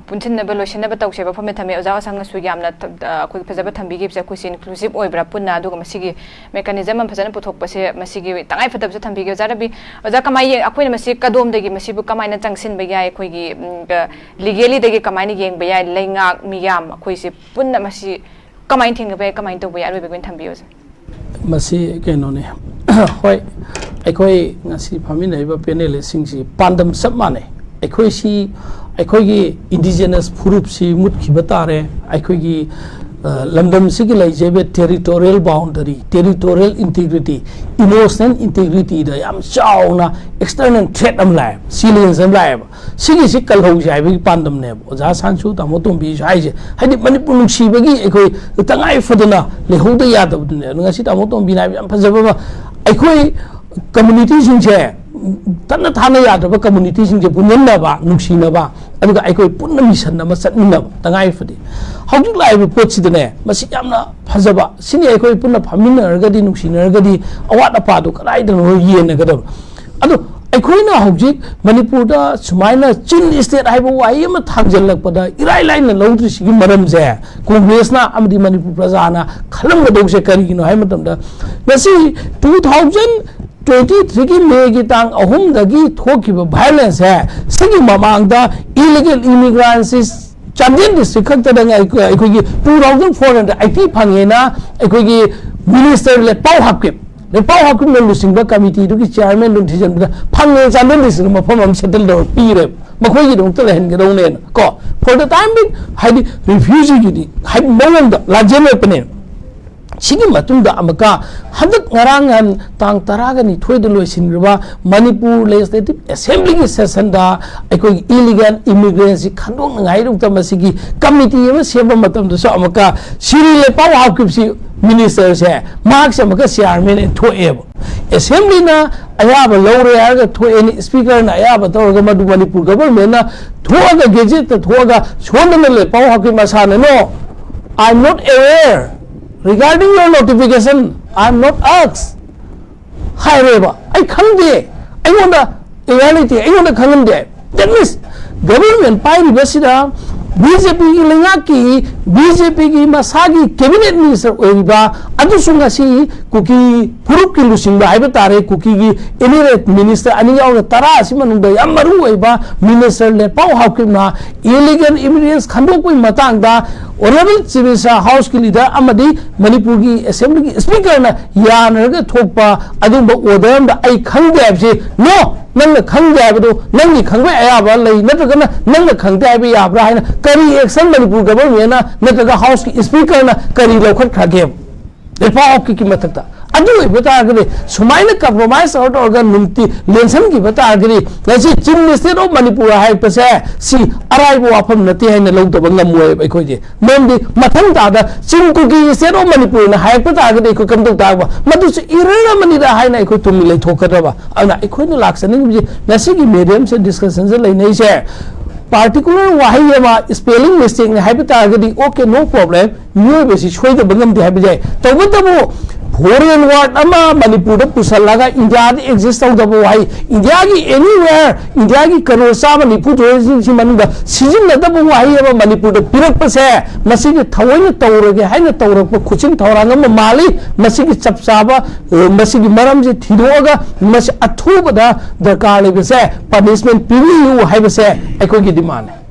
ꯄꯨꯟꯁꯤꯟꯅꯕ, ꯂꯣꯏꯁꯤꯟꯅꯕ ꯇꯧꯁꯦꯕ꯫ ꯋꯥꯐꯝꯁꯦ ꯊꯝꯃꯦ꯫ ꯑꯣꯖꯥ ꯑꯁꯪꯅꯁꯨ ꯌꯥꯝꯅ ꯊ-, ꯑ, ꯑꯩꯈꯣꯏꯒꯤ ꯐꯖꯕ ꯊꯝꯕꯤꯈꯤꯕꯁꯦ, ꯑꯩꯈꯣꯏꯁꯦ ꯏꯟꯀ꯭ꯂꯨꯁꯤꯞ ꯑꯣꯏꯕ꯭ꯔꯥ, ꯄꯨꯟꯅ, ꯑꯗꯨꯒ ꯃꯁꯤꯒꯤ ꯃꯦꯀꯥꯅꯤꯖꯝ ꯑꯃ ꯐꯖꯅ ꯄꯨꯊꯣꯛꯄꯁꯦ, ꯃꯁꯤꯒꯤ ꯇꯉꯥꯏ ꯐꯗꯕꯁꯨ ꯊꯝꯕꯤꯒꯦ꯫ ꯑꯣꯖꯥ ꯔꯕꯤ, ꯑꯣꯖꯥ, ꯀꯃꯥꯏ ꯌꯦꯡ-, ꯑꯩꯈꯣꯏꯅ ꯃꯁꯤ ꯀꯗꯣꯝꯗꯒꯤ ꯃꯁꯤꯕꯨ ꯀꯃꯥꯏꯅ ꯆꯪꯁꯤꯟꯕ ꯌꯥꯏ? ꯑꯩꯈꯣꯏꯒꯤ, ꯎꯝ, ꯑ, ꯂꯤꯒꯦꯂꯤꯗꯒꯤ ꯀꯃꯥꯏꯅ ꯌꯦꯡꯕ ꯌꯥꯏ? ꯂꯩꯉꯥꯛ, ꯃꯤꯌꯥꯝ, ꯑꯩꯈꯣꯏꯁꯦ ꯄꯨꯟꯅ ꯃꯁꯤ ꯀꯃꯥꯏꯅ ꯊꯦꯡꯅꯕ ꯌꯥꯏ, ꯀꯃꯥꯏꯅ ꯇꯧꯕ ꯌꯥꯏ? ꯑꯔꯣꯏꯕꯒꯤ ꯑꯣꯏꯅ ꯊꯝꯕꯤꯌꯨ, ꯑꯣꯖꯥ꯫ ꯃꯁꯤ ꯀꯩꯅꯣꯅꯤ, ꯍꯣꯏ, ꯑꯩꯈꯣꯏ ꯉꯁꯤ ꯐꯝꯃꯤꯟꯅꯔꯤꯕ ꯄꯦꯅꯦꯂꯤꯁꯁꯤꯡꯁꯤ ꯄꯥꯟꯗꯝ ꯆꯞ ꯃꯥꯟꯅꯩ꯫ ꯑꯩꯈꯣꯏꯁꯤ, ꯑꯩꯈꯣꯏꯒꯤ ꯏꯟꯗꯤꯖꯤꯅꯁ ꯐꯨꯔꯨꯞꯁꯤ ꯃꯨꯠꯈꯤꯕ ꯇꯥꯔꯦ, ꯑꯩꯈꯣꯏꯒꯤ ꯑ, ꯂꯝꯗꯝꯁꯤꯒꯤ ꯂꯩꯖꯔꯤꯕ territorial boundary, territorial integrity, emotional ꯏꯟꯇꯤꯒ꯭ꯔꯤꯇꯤꯗ ꯌꯥꯝ ꯆꯥꯎꯅ ꯑꯦꯛꯁꯇꯔꯅꯦꯜ ꯊ꯭ꯔꯦꯠ ꯑꯃ ꯂꯥꯛꯑꯦꯕ, ꯆꯦꯂꯦꯟꯖ ꯑꯃ ꯂꯥꯛꯑꯦꯕ꯫ ꯁꯤꯒꯤꯁꯤ ꯀꯜꯍꯧꯁꯦ ꯍꯥꯏꯕꯒꯤ ꯄꯥꯟꯗꯝꯅꯦꯕ ꯑꯣꯖꯥ ꯁꯥꯟꯁꯨ, ꯇꯥꯃꯣ ꯇꯣꯝꯕꯤꯁꯨ ꯍꯥꯏꯁꯦ꯫ ꯍꯥꯏꯗꯤ ꯃꯅꯤꯄꯨꯔ ꯅꯨꯡꯁꯤꯕꯒꯤ ꯑꯩꯈꯣꯏ ꯇꯉꯥꯏ ꯐꯗꯅ ꯂꯩꯍꯧꯗ ꯌꯥꯗꯕꯗꯨꯅꯦ꯫ ꯑꯗꯣ ꯉꯁꯤ ꯇꯥꯃꯣ ꯇꯣꯝꯕꯤꯅ ꯍꯥꯏꯕ ꯌꯥꯝ ꯐꯖꯕ ꯑꯃ, ꯑꯩꯈꯣꯏ ꯀꯝꯃꯨꯅꯤꯇꯤꯁꯤꯡꯁꯦ, ꯇꯠꯅ ꯊꯥꯅ ꯌꯥꯗ꯭ꯔꯕ ꯀꯝꯃꯨꯅꯤꯇꯤꯁꯤꯡꯁꯦ ꯄꯨꯟꯁꯤꯟꯅꯕ, ꯅꯨꯡꯁꯤꯅꯕ, ꯑꯗꯨꯒ ꯑꯩꯈꯣꯏ ꯄꯨꯟꯅ ꯃꯤꯁꯟ ꯑꯃ ꯆꯠꯃꯤꯟꯅꯕ ꯇꯉꯥꯏ ꯐꯗꯦ꯫ ꯍꯧꯖꯤꯛ ꯂꯥꯛꯏꯕ ꯄꯣꯠꯁꯤꯗꯅꯦ, ꯃꯁꯤ ꯌꯥꯝꯅ ꯐꯖꯕ꯫ ꯁꯤꯅꯤ ꯑꯩꯈꯣꯏ ꯄꯨꯟꯅ ꯐꯝꯃꯤꯟꯅꯔꯒꯗꯤ, ꯅꯨꯡꯁꯤꯅꯔꯒꯗꯤ, ꯑꯋꯥꯠ ꯑꯄꯥꯗꯨ ꯀꯗꯥꯏꯗꯅꯣ ꯌꯦꯟꯅꯒꯗꯕ꯫ ꯑꯗꯣ ꯑꯩꯈꯣꯏꯅ ꯍꯧꯖꯤꯛ ꯃꯅꯤꯄꯨꯔꯗ ꯁꯨꯃꯥꯏꯅ ꯆꯤꯟ ꯏꯁꯇꯦꯠ ꯍꯥꯏꯕ ꯋꯥꯍꯩ ꯑꯃ ꯊꯥꯡꯖꯜꯂꯛꯄꯗ ꯏꯔꯥꯏ ꯂꯥꯏꯅ ꯂꯧꯗ꯭ꯔꯤꯁꯤꯒꯤ ꯃꯔꯝꯁꯦ, ꯀꯣꯡꯒ꯭ꯔꯦꯁꯅ ꯑꯃꯗꯤ ꯃꯅꯤꯄꯨꯔ ꯄ꯭ꯔꯖꯥꯅ ꯈꯜꯂꯝꯒꯗꯧꯁꯦ ꯀꯔꯤꯒꯤꯅꯣ ꯍꯥꯏꯕ ꯃꯇꯝꯗ, ꯉꯁꯤ ꯇꯨ ꯊꯥꯎꯖꯟ ꯇ꯭ꯋꯦꯟꯇꯤ ꯊ꯭ꯔꯤꯒꯤ ꯃꯦꯒꯤ ꯇꯥꯡ ꯑꯍꯨꯝꯗꯒꯤ ꯊꯣꯛꯈꯤꯕ ꯚꯥꯏꯑꯣꯂꯦꯟꯁꯁꯦ, ꯁꯤꯒꯤ ꯃꯃꯥꯡꯗ ꯏꯂꯤꯒꯦꯜ ꯏꯃꯤꯒ꯭ꯔꯥꯟꯁꯤ ꯆꯥꯟꯗꯦꯜ ꯗꯤꯁꯇ꯭ꯔꯤꯛ ꯈꯛꯇꯗ ꯉꯥꯏ-, ꯑꯩꯈꯣꯏꯒꯤ two thousand four hundred eighty ꯐꯪꯉꯦꯅ ꯑꯩꯈꯣꯏꯒꯤ ꯃꯤꯅꯤꯁꯇꯔ ꯂꯦꯠꯄꯥꯎ ꯍꯥꯞꯀꯤꯞ, ꯂꯦꯠꯄꯥꯎ ꯍꯥꯞꯀꯤꯞꯅ ꯂꯨꯆꯤꯡꯕ ꯀꯃꯤꯇꯤꯗꯨꯒꯤ ꯆꯤꯌꯥꯔꯃꯦꯟꯗꯨꯅ ꯊꯤꯖꯤꯟꯕꯗ ꯐꯪꯉꯦ, ꯆꯥꯟꯗꯦꯜ ꯗꯤꯁꯇ꯭ꯔꯤꯛ ꯃꯐꯝ ꯑꯃ ꯁꯦꯇꯜ ꯇꯧꯔ ꯄꯤꯔꯦ, ꯃꯈꯣꯏꯒꯤꯗꯃꯛꯇ ꯂꯩꯍꯟꯒꯗꯧꯅꯦꯅ ꯀꯣ꯫ For the time being, ꯍꯥꯏꯗꯤ ꯔꯤꯐ꯭ꯌꯨꯖꯤꯒꯤꯗꯤ ꯍꯥꯏꯗꯤ ꯃꯑꯣꯡꯗ ꯂꯥꯟꯖꯦꯟ ꯂꯦꯞꯄꯅꯦ꯫ ꯁꯤꯒꯤ ꯃꯇꯨꯡꯗ ꯑꯃꯨꯛꯀ ꯍꯟꯗꯛ ꯉꯔꯥꯡ ꯅꯍꯥꯟ ꯇꯥꯡ ꯇꯔꯥꯒ ꯅꯤꯊꯣꯏꯗ ꯂꯣꯏꯁꯤꯟꯈ꯭ꯔꯕ ꯃꯅꯤꯄꯨꯔ ꯂꯦꯖꯤꯁꯂꯦꯇꯤꯚ ꯑꯦꯁꯦꯝꯕ꯭ꯂꯤꯒꯤ ꯁꯦꯁꯟꯗ ꯑꯩꯈꯣꯏꯒꯤ ꯏꯂꯤꯒꯦꯜ ꯏꯃꯤꯒ꯭ꯔꯦꯟꯁꯤ ꯈꯟꯗꯣꯛꯅꯉꯥꯏꯗꯃꯛꯇ ꯃꯁꯤꯒꯤ ꯀꯃꯤꯇꯤ ꯑꯃ ꯁꯦꯝꯕ ꯃꯇꯝꯗꯁꯨ ꯑꯃꯨꯛꯀ ꯁꯤꯔꯤ ꯂꯦꯄꯥꯎ ꯍꯥꯎꯈꯤꯕꯁꯤ ꯃꯤꯅꯤꯁꯇꯔꯁꯦ ꯃꯍꯥꯛꯁꯦ ꯑꯃꯨꯛꯀ ꯆꯤꯌꯥꯔꯃꯦꯟ ꯑꯣꯏꯅ ꯊꯣꯛꯑꯦꯕ꯫ ꯑꯦꯁꯦꯝꯕ꯭ꯂꯤꯅ ꯑꯌꯥꯕ ꯂꯧꯔꯦ ꯍꯥꯏꯔꯒ ꯊꯣꯛꯑꯦꯅꯤ, ꯁ꯭ꯄꯤꯀꯔꯅ ꯑꯌꯥꯕ ꯇꯧꯔꯒ ꯃꯗꯨ ꯃꯅꯤꯄꯨꯔ ꯒꯚꯔꯟꯃꯦꯟꯅ ꯊꯣꯛꯑꯒ ꯒꯦꯖꯦꯠꯇ ꯊꯣꯛꯑꯒ ꯁꯣꯝꯗꯅ ꯂꯦꯄꯥꯎ ꯍꯥꯎꯈꯤꯕ ꯃꯁꯥꯅ, "No, I am not aware regarding your notification, I am not asked" ꯍꯥꯏꯔꯦꯕ꯫ "ꯑꯩ ꯈꯪꯗꯦ, ꯑꯩꯉꯣꯟꯗ ꯑꯦꯋꯦꯌꯔ ꯂꯩꯇꯦ, ꯑꯩꯉꯣꯟꯗ ꯈꯪꯍꯟꯗꯦ"꯫ That means ꯒꯚꯔꯟꯃꯦꯟ ꯄꯥꯏꯔꯤꯕꯁꯤꯗ ꯕꯤ ꯖꯦ ꯄꯤꯒꯤ ꯂꯩꯉꯥꯛꯀꯤ, ꯕꯤ ꯖꯦ ꯄꯤꯒꯤ ꯃꯁꯥꯒꯤ cabinet minister ꯑꯣꯏꯔꯤꯕ, ꯑꯗꯨꯁꯨ ꯉꯁꯤ ꯀꯨꯀꯤ ꯐꯨꯔꯨꯞꯀꯤ ꯂꯨꯆꯤꯡꯕ ꯍꯥꯏꯕ ꯇꯥꯔꯦ, ꯀꯨꯀꯤꯒꯤ eminent minister ꯑꯅꯤ ꯌꯥꯎꯅ ꯇꯔꯥ ꯑꯁꯤ ꯃꯅꯨꯡꯗ ꯌꯥꯝ ꯃꯔꯨ ꯑꯣꯏꯕ minister ꯂꯦꯟꯄꯥꯎ ꯍꯥꯎꯀꯤꯞꯅ illegal immigrants ꯈꯟꯗꯣꯛꯄꯒꯤ ꯃꯇꯥꯡꯗ Honourable Chief Minister, House ꯀꯤ leader ꯑꯃꯗꯤ ꯃꯅꯤꯄꯨꯔꯒꯤ Assembly ꯒꯤ Speaker ꯅ ꯌꯥꯅꯔꯒ ꯊꯣꯛꯄ ꯑꯗꯨꯒꯨꯝꯕ order ꯑꯃꯗ ꯑꯩ ꯈꯪꯗꯦ ꯍꯥꯏꯕꯁꯤ, no, ꯅꯪꯅ ꯈꯪꯗꯦ ꯍꯥꯏꯕꯗꯨ ꯅꯪꯒꯤ ꯈꯪꯕ ꯑꯌꯥꯕ ꯂꯩ, ꯅꯠꯇ꯭ꯔꯒꯅ ꯅꯪꯅ ꯈꯪꯗꯦ ꯍꯥꯏꯕ ꯌꯥꯕ꯭ꯔꯥ ꯍꯥꯏꯅ ꯀꯔꯤ action ꯃꯅꯤꯄꯨꯔ government ꯅ ꯅꯠꯇ꯭ꯔꯒ House ꯀꯤ Speaker ꯅ ꯀꯔꯤ ꯂꯧꯈꯠꯈ꯭ꯔꯒꯦ? ꯂꯦꯟꯄꯥꯎ ꯍꯥꯎꯀꯤꯞꯀꯤ ꯃꯊꯛꯇ꯫ ꯑꯗꯨ ꯑꯣꯏꯕ ꯇꯥꯔꯒꯗꯤ ꯁꯨꯃꯥꯏꯅ compromise ꯇꯧꯔ ꯇꯧꯔꯒ ꯅꯨꯡꯇꯤ ꯂꯦꯟꯁꯟꯈꯤꯕ ꯇꯥꯔꯒꯗꯤ ꯉꯁꯤ Chin State of Manipur ꯍꯥꯏꯔꯛꯄꯁꯦ ꯁꯤ ꯑꯔꯥꯏꯕ ꯋꯥꯐꯝ ꯅꯠꯇꯦ ꯍꯥꯏꯅ ꯂꯧꯗꯕ ꯉꯝꯃꯣꯏꯕ ꯑꯩꯈꯣꯏꯗꯤ꯫ ꯃꯔꯝꯗꯤ ꯃꯊꯪ ꯇꯥꯗ Chin Kuki State of Manipur ꯅ ꯍꯥꯏꯔꯛꯄ ꯇꯥꯔꯒꯗꯤ ꯑꯩꯈꯣꯏ ꯀꯝꯗꯧ ꯇꯥꯕ? ꯃꯗꯨꯁꯨ error ꯑꯃꯅꯤꯗ ꯍꯥꯏꯅ ꯑꯩꯈꯣꯏ ꯇꯨꯃꯤꯟ ꯂꯩꯊꯣꯛꯀꯗ꯭ꯔꯕ? ꯑꯗꯨꯅ ꯑꯩꯈꯣꯏꯅ ꯂꯥꯛꯆꯅꯤꯡꯕꯁꯤ ꯉꯁꯤꯒꯤ medium ꯁꯦ discussion ꯁꯦ ꯂꯩꯅꯩꯁꯦ, particular ꯋꯥꯍꯩ ꯑꯃ spelling mistake ꯅꯤ ꯍꯥꯏꯕ ꯇꯥꯔꯒꯗꯤ okay, no problem, ꯃꯤꯑꯣꯏꯕꯁꯤ ꯁꯣꯏꯗꯕ ꯉꯝꯗꯦ ꯍꯥꯏꯕ ꯌꯥꯏ꯫ ꯇꯧꯕꯇꯕꯨ foreign word ꯑꯃ ꯃꯅꯤꯄꯨꯔꯗ ꯄꯨꯁꯜꯂꯒ ꯏꯟꯗꯤꯌꯥꯗ exist ꯇꯧꯗꯕ ꯋꯥꯍꯩ, ꯏꯟꯗꯤꯌꯥꯒꯤ anywhere, ꯏꯟꯗꯤꯌꯥꯒꯤ ꯀꯔꯣꯔ ꯆꯥꯝꯃ ꯅꯤꯐꯨ ꯊꯣꯏꯁꯤꯡꯁꯤ ꯃꯅꯨꯡꯗ ꯁꯤꯖꯤꯟꯅꯗꯕ ꯋꯥꯍꯩ ꯑꯃ ꯃꯅꯤꯄꯨꯔꯗ ꯄꯤꯔꯛꯄꯁꯦ, ꯃꯁꯤꯒꯤ ꯊꯑꯣꯏꯅ ꯇꯧꯔꯒꯦ ꯍꯥꯏꯅ ꯇꯧꯔꯛꯄ ꯈꯨꯠꯁꯤꯟ ꯊꯧꯔꯥꯡ ꯑꯃ ꯃꯥꯜꯂꯤ꯫ ꯃꯁꯤꯒꯤ ꯆꯞ ꯆꯥꯕ, ꯑ, ꯃꯁꯤꯒꯤ ꯃꯔꯝꯁꯤ ꯊꯤꯗꯣꯛꯑꯒ ꯃꯁꯤ ꯑꯊꯨꯕꯗ ꯗꯔꯀꯥꯔ ꯂꯩꯕꯁꯦ punishment ꯄꯤꯕꯤꯌꯨ ꯍꯥꯏꯕꯁꯦ ꯑꯩꯈꯣꯏꯒꯤ demand ꯅꯤ꯫